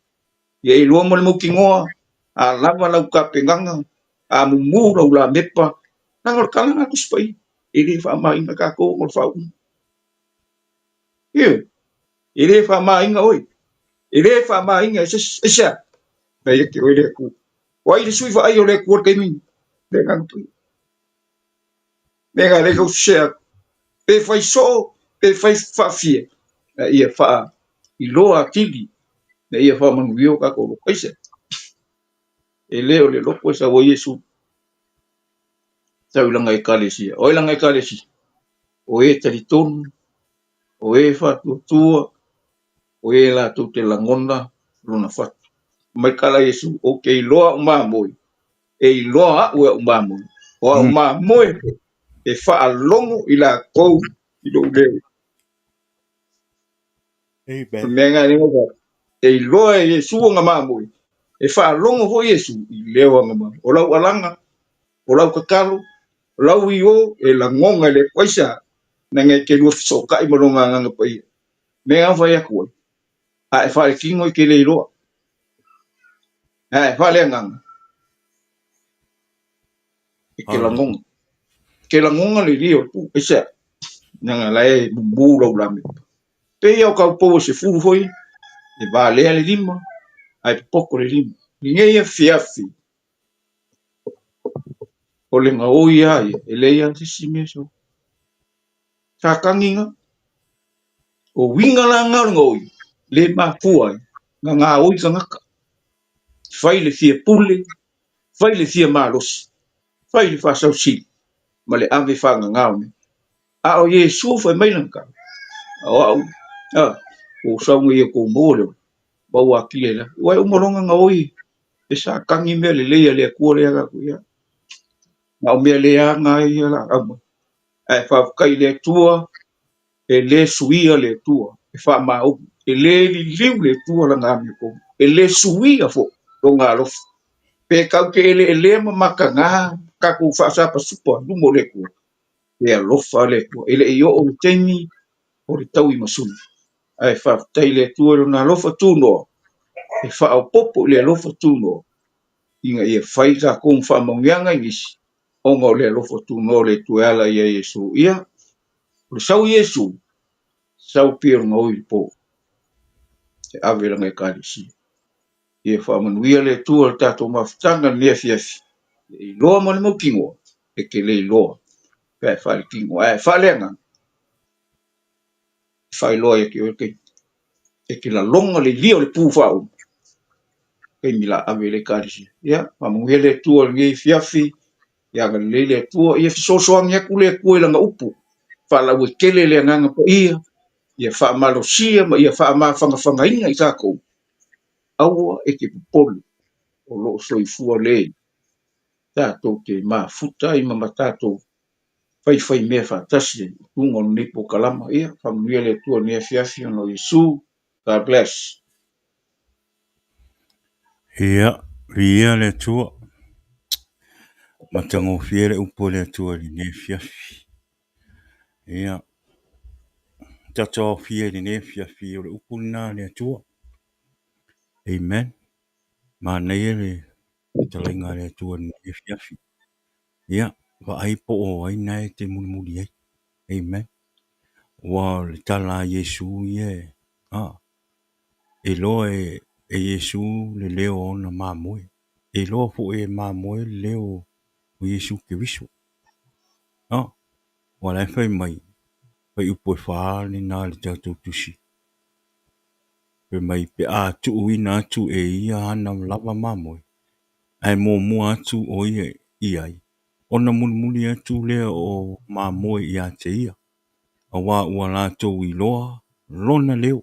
Ia e iloa ma le mautinoa, a lava lau tapenaga, a mumu lau lamepa, leaga o le tala lena a Tusi Paia, e le faamaina tatou ona o le faauuga. Ioe, e le faamaina oe, e le faamaina e se isi, aisea? Na ia te oe le Atua. O ai le sui vaai o le Atua i le taimi lenei? Le Agaga Paia. Mea na lea share atu. Pe fai soo, pe fai faafia, na ia faailoa atili, na ia faamanuia o tatou loto. Aisea? E le o le loto e sau ai Iesu. Sau i lana Ekalesia. O ai lana Ekalesia? O e talitonu, o e faatuatua, o e latou te lagona lona fatu. Mai kala Iesu, ou te iloa au mamoe, e iloa au e au mamoe. O au mamoe e faalogo i latou i lou leo. Amen. O le mea lena e le e iloa e Iesu ona mamoe, e faalogo foi Iesu i leo ana mamoe. O lau alaga, o lau tatalo, o lau io e lagona e le Atua. Aisea? Leaga e te lua fesootai ma lona Agaga Paia. Mea na fai atu ai, a e faaletino e te le iloa. A e faaleagaga, e te lagona. E te lagona le lia o le pu. Aisea? Leaga la e mumu lau lamepa. Pei o kau pou e 10 foi, e valea le 5, ae popoto le 5. Lenei afiafi, o le gaoi lava ia, e leai lava se isi mea e sau. Sa tagiga, o uiga la na o le gaoi, le mafua ai, na gaoi tagata. Fai le fia pule, fai le fia malosi, fai le faasausili, ma le ave faagagao mea. A o Iesu fai mai lana tala, o au, ua sau nei ia tou maua le ola, maua atili ai la. Ua e uma loa ona gaoi, e sa tagi mea lelei a le Atua lea tatou ia. Na o mea le aga ai ia la au mai. Ae faafetai i le Atua, e le suia le Atua, e faamaoni. E le liliu le Atua lana amiotonu. E le suia foi lona alofa. Pe tau te eleelea ma mataga, tatou faasapasupa luma o le Atua. E alofa le Atua. E le i oo le taimi o le tauimasui. Ae faafetai i le Atua i lona alofa tunoa, e faaopoopo i le alofa tunoa, ina ia fai tatou ma faamanuiaga i nisi, ona o le alofa tunoa o le Atua e ala ia Iesu. Ia, o le sau Iesu, sau pei o le gaoi i le po, e ave lana Ekalesia. Ia faamanuia le Atua i le tatou mafutaga i lenei afiafi, e iloa ma le mautinoa, e te le iloa, pe a e faaletino, ae faaleagaga, e faailoa ia te oe le taimi. E te lalona le ilia o le pu faauma, taimi la ave i le Ekalesia. Ia, faamanuia le Atua i lenei afiafi, ia agalelei le Atua, ia fesoasoani atu le Atua i lana upu, faalauaitele le Agaga Paia, ia faamalosia ma ia faamafagafagaina i tatou, aua e te popole o lo o soifua le tatou te mafuta ai ma tatou faifai mea faatasi ai i luga o lenei polokalama. Ia, faamanuia le Atua i lenei afiafi ona o Iesu. God bless. Ia, viia le Atua. Matagofie le upu a le Atua i lenei afiafi. Ia, tatou aofia i lenei afiafi o le upu lena a le Atua. Amen. Manaia le fetalaiga a le Atua i lenei afiafi. Ia, vaai po o ai na e te mulimuli ai. Amen. Ua o le tala a Iesu ia e, a, e iloa e, e Iesu le leo o ona mamoe. E iloa foi e mamoe le leo o Iesu Keriso. A, ua la e fai mai, fuaiupu e 4 lena o le tatou tusi. Fai mai pe a tuuina atu e ia ana lava mamoe, ae muamua atu ʻo ia i ai, ona mulimuli atu lea o mamoe ia te ia, auā ua latou iloa lona leo.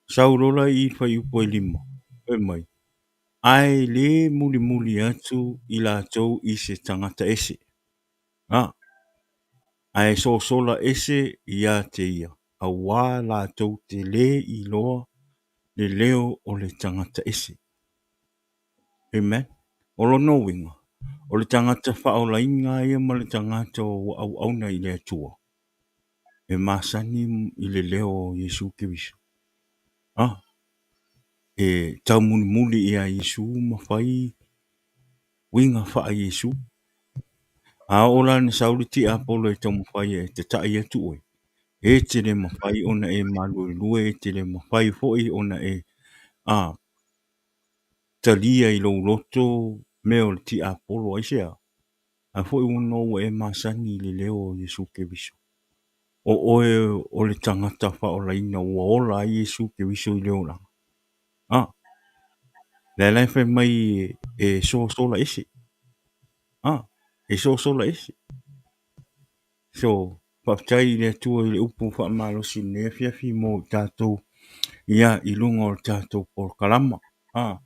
Sau loa la i i le fuaiupu e 5, fai mai, ae le mulimuli atu i latou i se tagata ese. A, ae sosola ese ia te ia, auā latou te lē iloa le leo o le tagata ese. Amen. O lona uiga, o le tagata faaolaina ia ma le tagata ua auauna i le Atua, e masani i le leo o Iesu Keriso. A, e taumulimuli ia Iesu ma fai uiga faa-Iesu. A oo la ina sau le tiapolo e taumafai e tata'i atu oe, e te le mafai ona e maluelue, e te le mafai foi ona e a, talia i lou loto mea o le tiapolo. Aisea? A foi ona ua e masani i le leo o Iesu Keriso. O oe o le tagata faaolaina ua ola ai Iesu Keriso i le olaga. A, lea la e fai mai e sosola ese. A, e sosola ese. So, faafetai i le Atua i le upu faamalosi i lenei afiafi mo i tatou, ia, i luga o le tatou polokalama. A,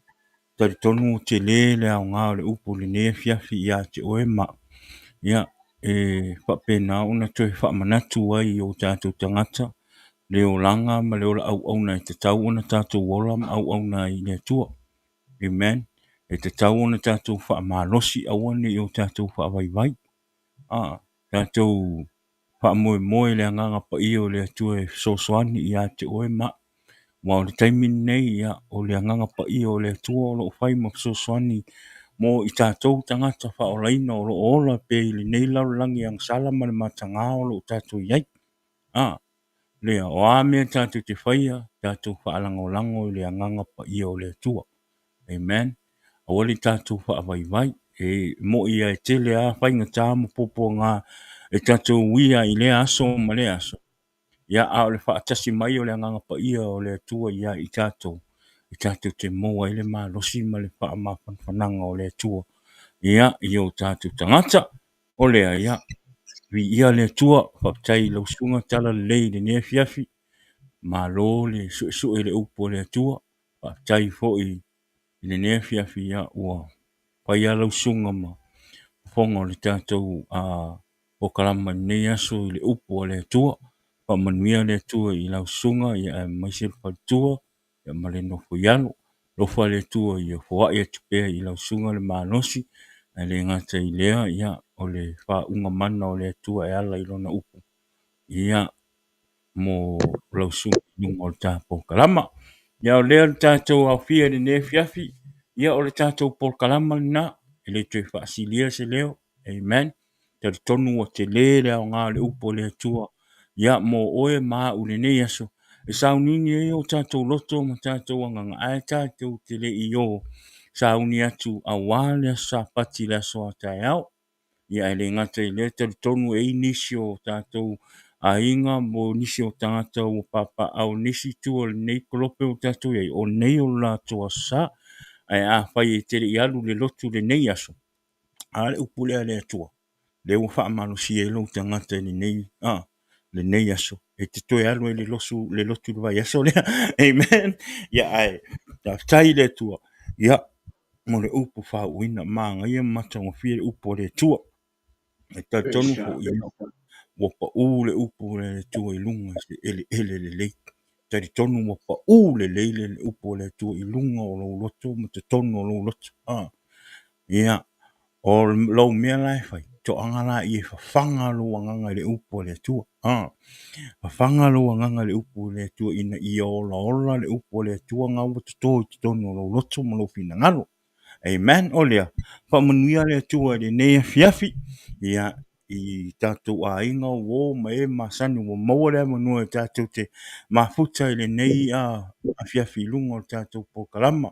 talitonu ua tele le aoga o le upu i lenei afiafi ia te oe ma au. Ia, e faapena ona toe faamanatu ai i o tatou tagata le olaga ma le ola auauna e tatau ona tatou ola ma auauna ai i le Atua. Amen. E tatau ona tatou faamalosi, aua ne i o tatou faavaivai. A, tatou faamoemoe i le Agaga Paia o le Atua e fesoasoani ia te oe ma au. Aua o le taimi lenei, ia, o le Agaga Paia o le Atua o lo o fai ma fesoasoani mo i tatou tagata faaolaina o lo o ola pea i lenei lalolagi agasala ma le mataga o lo o tatou i ai. A, lea, o a mea tatou te faia, tatou faalagolago i le Agaga Paia o le Atua. Amen. Aua le tatou faavaivai. E mo'i lava e tele lava faigata ma puapuaga e tatou uia ai i lea aso ma lea aso. Ia, a o le faatasi mai o le Agaga Paia o le Atua ia i tatou, e tatou te maua ai le malosi ma le faamafanafanaga o le Atua ia i o tatou tagata. O lea, ia, viia le Atua, faafetai i lau susuga Talalelei i lenei afiafi. Malo le suesue i le upu a le Atua. Faafetai foi i lenei afiafi, ia, ua fai lava lau susuga ma fofoga o le tatou polokalama i lenei aso i le upu a le Atua. Faamanuia le Atua i lau susuga, ia, aemaise le faletua, ia, ma le nofo i alo. Alofa le Atua ia foai atu pea i lau susuga le malosi, ae le gata i lea, ia, o le faauuga mana o le Atua e ala i lona upu. Ia, mo lau susuga i luga o le ta polokalama. Ia, o lea le tatou aofia i lenei afiafi, ia, o le tatou polokalama lena, e le toe faasilia se leo. Amen. Talitonu ua tele le aoga o le upu a le Atua, ia, mo oe ma au i lenei aso, e sauniuni ai o tatou loto ma tatou agaga, ae tatou te le i o sauni atu auā le aso Sapati i le aso a taeao. Ia, ae le gata i lea, talitonu e i ai nisi o tatou aiga mo nisi o tagata ua papaaao i nisi itu o lenei kolope ua tatou i ai, o nei o le latou aso sa. Ae afai e te le i alu i le lotu i lenei aso, a le upu lea a le Atua, lea ua faamalosia ai lou tagata i lenei, a, lenei aso, e te toe alu ai i le losu, le lotu i le vaiaso lea. Amen. Ia, ae faafetai i le Atua, ia, mo le upu faauuina, manaia ma matagofie le upu a le Atua. E talitonu foi, ua pau le upu a le Atua i luga o se eleele lelei. Talitonu ua pau lelei le upu a le Atua i luga o lou loto ma totonu o lou loto. Ah, ia, o lou mea la e fai, toaga la ia fafaga lou agaga i le upu a le Atua. Ah, fafaga lou agaga i le upu a le Atua ina ia olaola le upu a le Atua na ua toto i totonu o lou loto ma lou finagalo. Amen. O lea, faamanuia le Atua i lenei afiafi. Ia, i tatou aiga, uo ma e masani ua maua le avanoa e tatou te mafuta i lenei afiafi i luga o le tatou polokalama.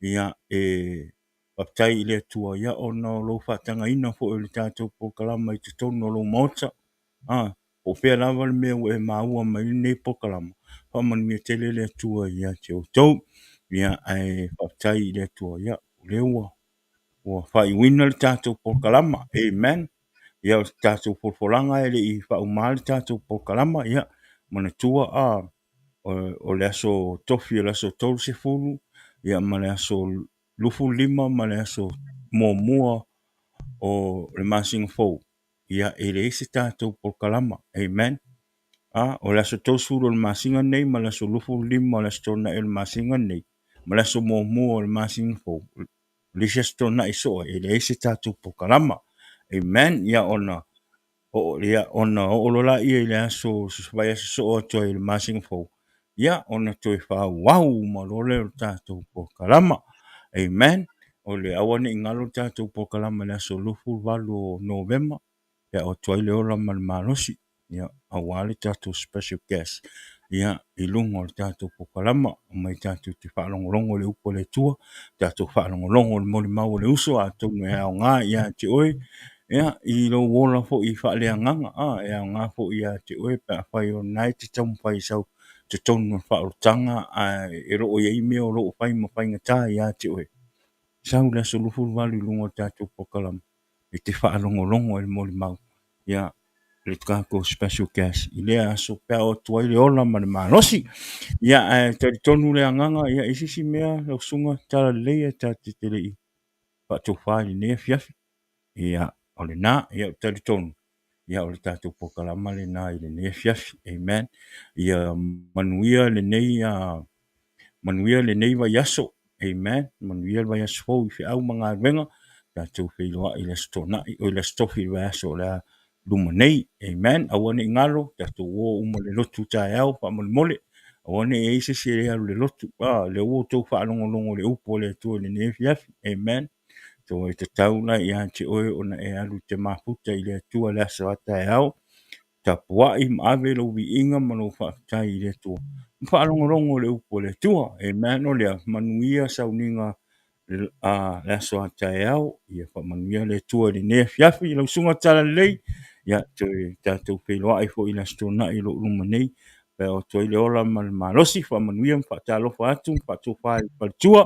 Ia, e faafetai i le Atua, ia, ona o lou faatagaina foi o le tatou polokalama i totonu o lou maota. A, po o fea lava le mea ua e maua mai lenei polokalama, faamanuia tele le Atua ia te outou. Ia, ae faafetai i le Atua, ia, o lea ua faaiuina le tatou polokalama. Amen. Ia, o le tatou folafolaga e le i faauma le tatou polokalama, ia, manatua o le aso Tofi o le aso 30, ia, ma le aso 25 ma le aso 1 o le masina fou, ia, e leai se tatou polokalama. Amen. A, o le aso 30 o le masina nei ma le aso 25 o le aso Toonai o le masina nei ma le aso 1 o le masina fou, o le isi aso Toonai soo e leai se tatou polokalama. Amen. Ia, ona ia, ona oo loa laia i le aso vaiaso soo atu ai i le masina fou, ia, ona toe faaauau uma loa lea o le tatou polokalama. Amen. O le aua ne i galo le tatou polokalama i le aso 28 o Novema, pe a oo atu ai le ola ma le malosi, ia, aua le tatou special guest, ia, i luga o le tatou polokalama, omai tatou te faalogologo i le upu a le Atua, tatou faalogologo i le molimau a le uso, atonu e aoga ia te oe, ia, i lou ola foi faaleagaga, e aoga foi ia te oe pe afai o lena e te taumafai i sau totonu o le faaolataga, ae e lo o i ai mea o lo o fai ma faigata ia te oe. Sau le aso 28 i luga o le tatou polokalama e te faalogologo i le molimau, ia, le tatou special guest i lea aso pe a oo atu ai le ola ma le malosi. Ia, ae talitonu le agaga, ia, i se isi mea lau susuga Talalelei e tatou te le i faatofa i lenei afiafi. Ia, o lena, ia, ou te talitonu, ia, o le tatou polokalama lena i lenei afiafi. Amen. Ia manuia lenei, manuia lenei vaiaso. Amen. Manuia le vaiaso fou i feau ma galuega. Tatou feiloai i le Aso Toonai, oi le Aso Tofi i le vaiaso o le a luma nei. Amen. Aua ne i galo, tatou o uma i le lotu taeao faamolemole. Aua ne i i ai se isi e le alu i le lotu. Ah, lea ua outou faalogologo i le upu a le Atua i lenei afiafi. Amen. So e tatau la ia te oe ona e alu i te mafuta i le Atua i le aso a taeao. Tapuai ma ave lou viiga ma lou faafetai i le Atua. Ma faalogologo i le upu a le Atua. Amen. O lea, manuia sauniga le aso a taeao. Ia faamanuia le Atua i lenei afiafi i lau susuga Talalelei. Ia, toe tatou feiloai foi i le Aso Toonai o lo o luma nei. Pe a oo atu ai le ola ma le malosi, faamanuia ma faatalofa atu ma faatofa i le faletua.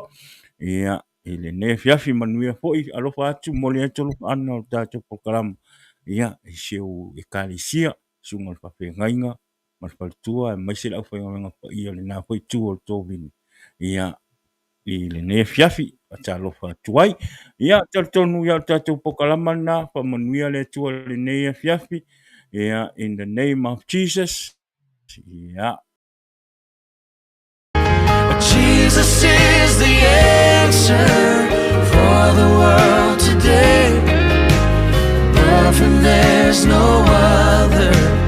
Ia, i lenei afiafi, manuia foi, alofa atu, momoli atu alofaga o le tatou polokalama, ia, i si ou Ekalesia, susuga i le faafeagaiga ma le faletua, aemaise le aufaigaluega paia o lena foi itu o le tovini, ia, i lenei afiafi, faatalofa atu ai. Ia, talitonu, ia, o le tatou polokalama lena, faamanuia le Atua i lenei afiafi, ia, in the name of Jesus, ia. Jesus is the answer for the world today. Above him there's no other.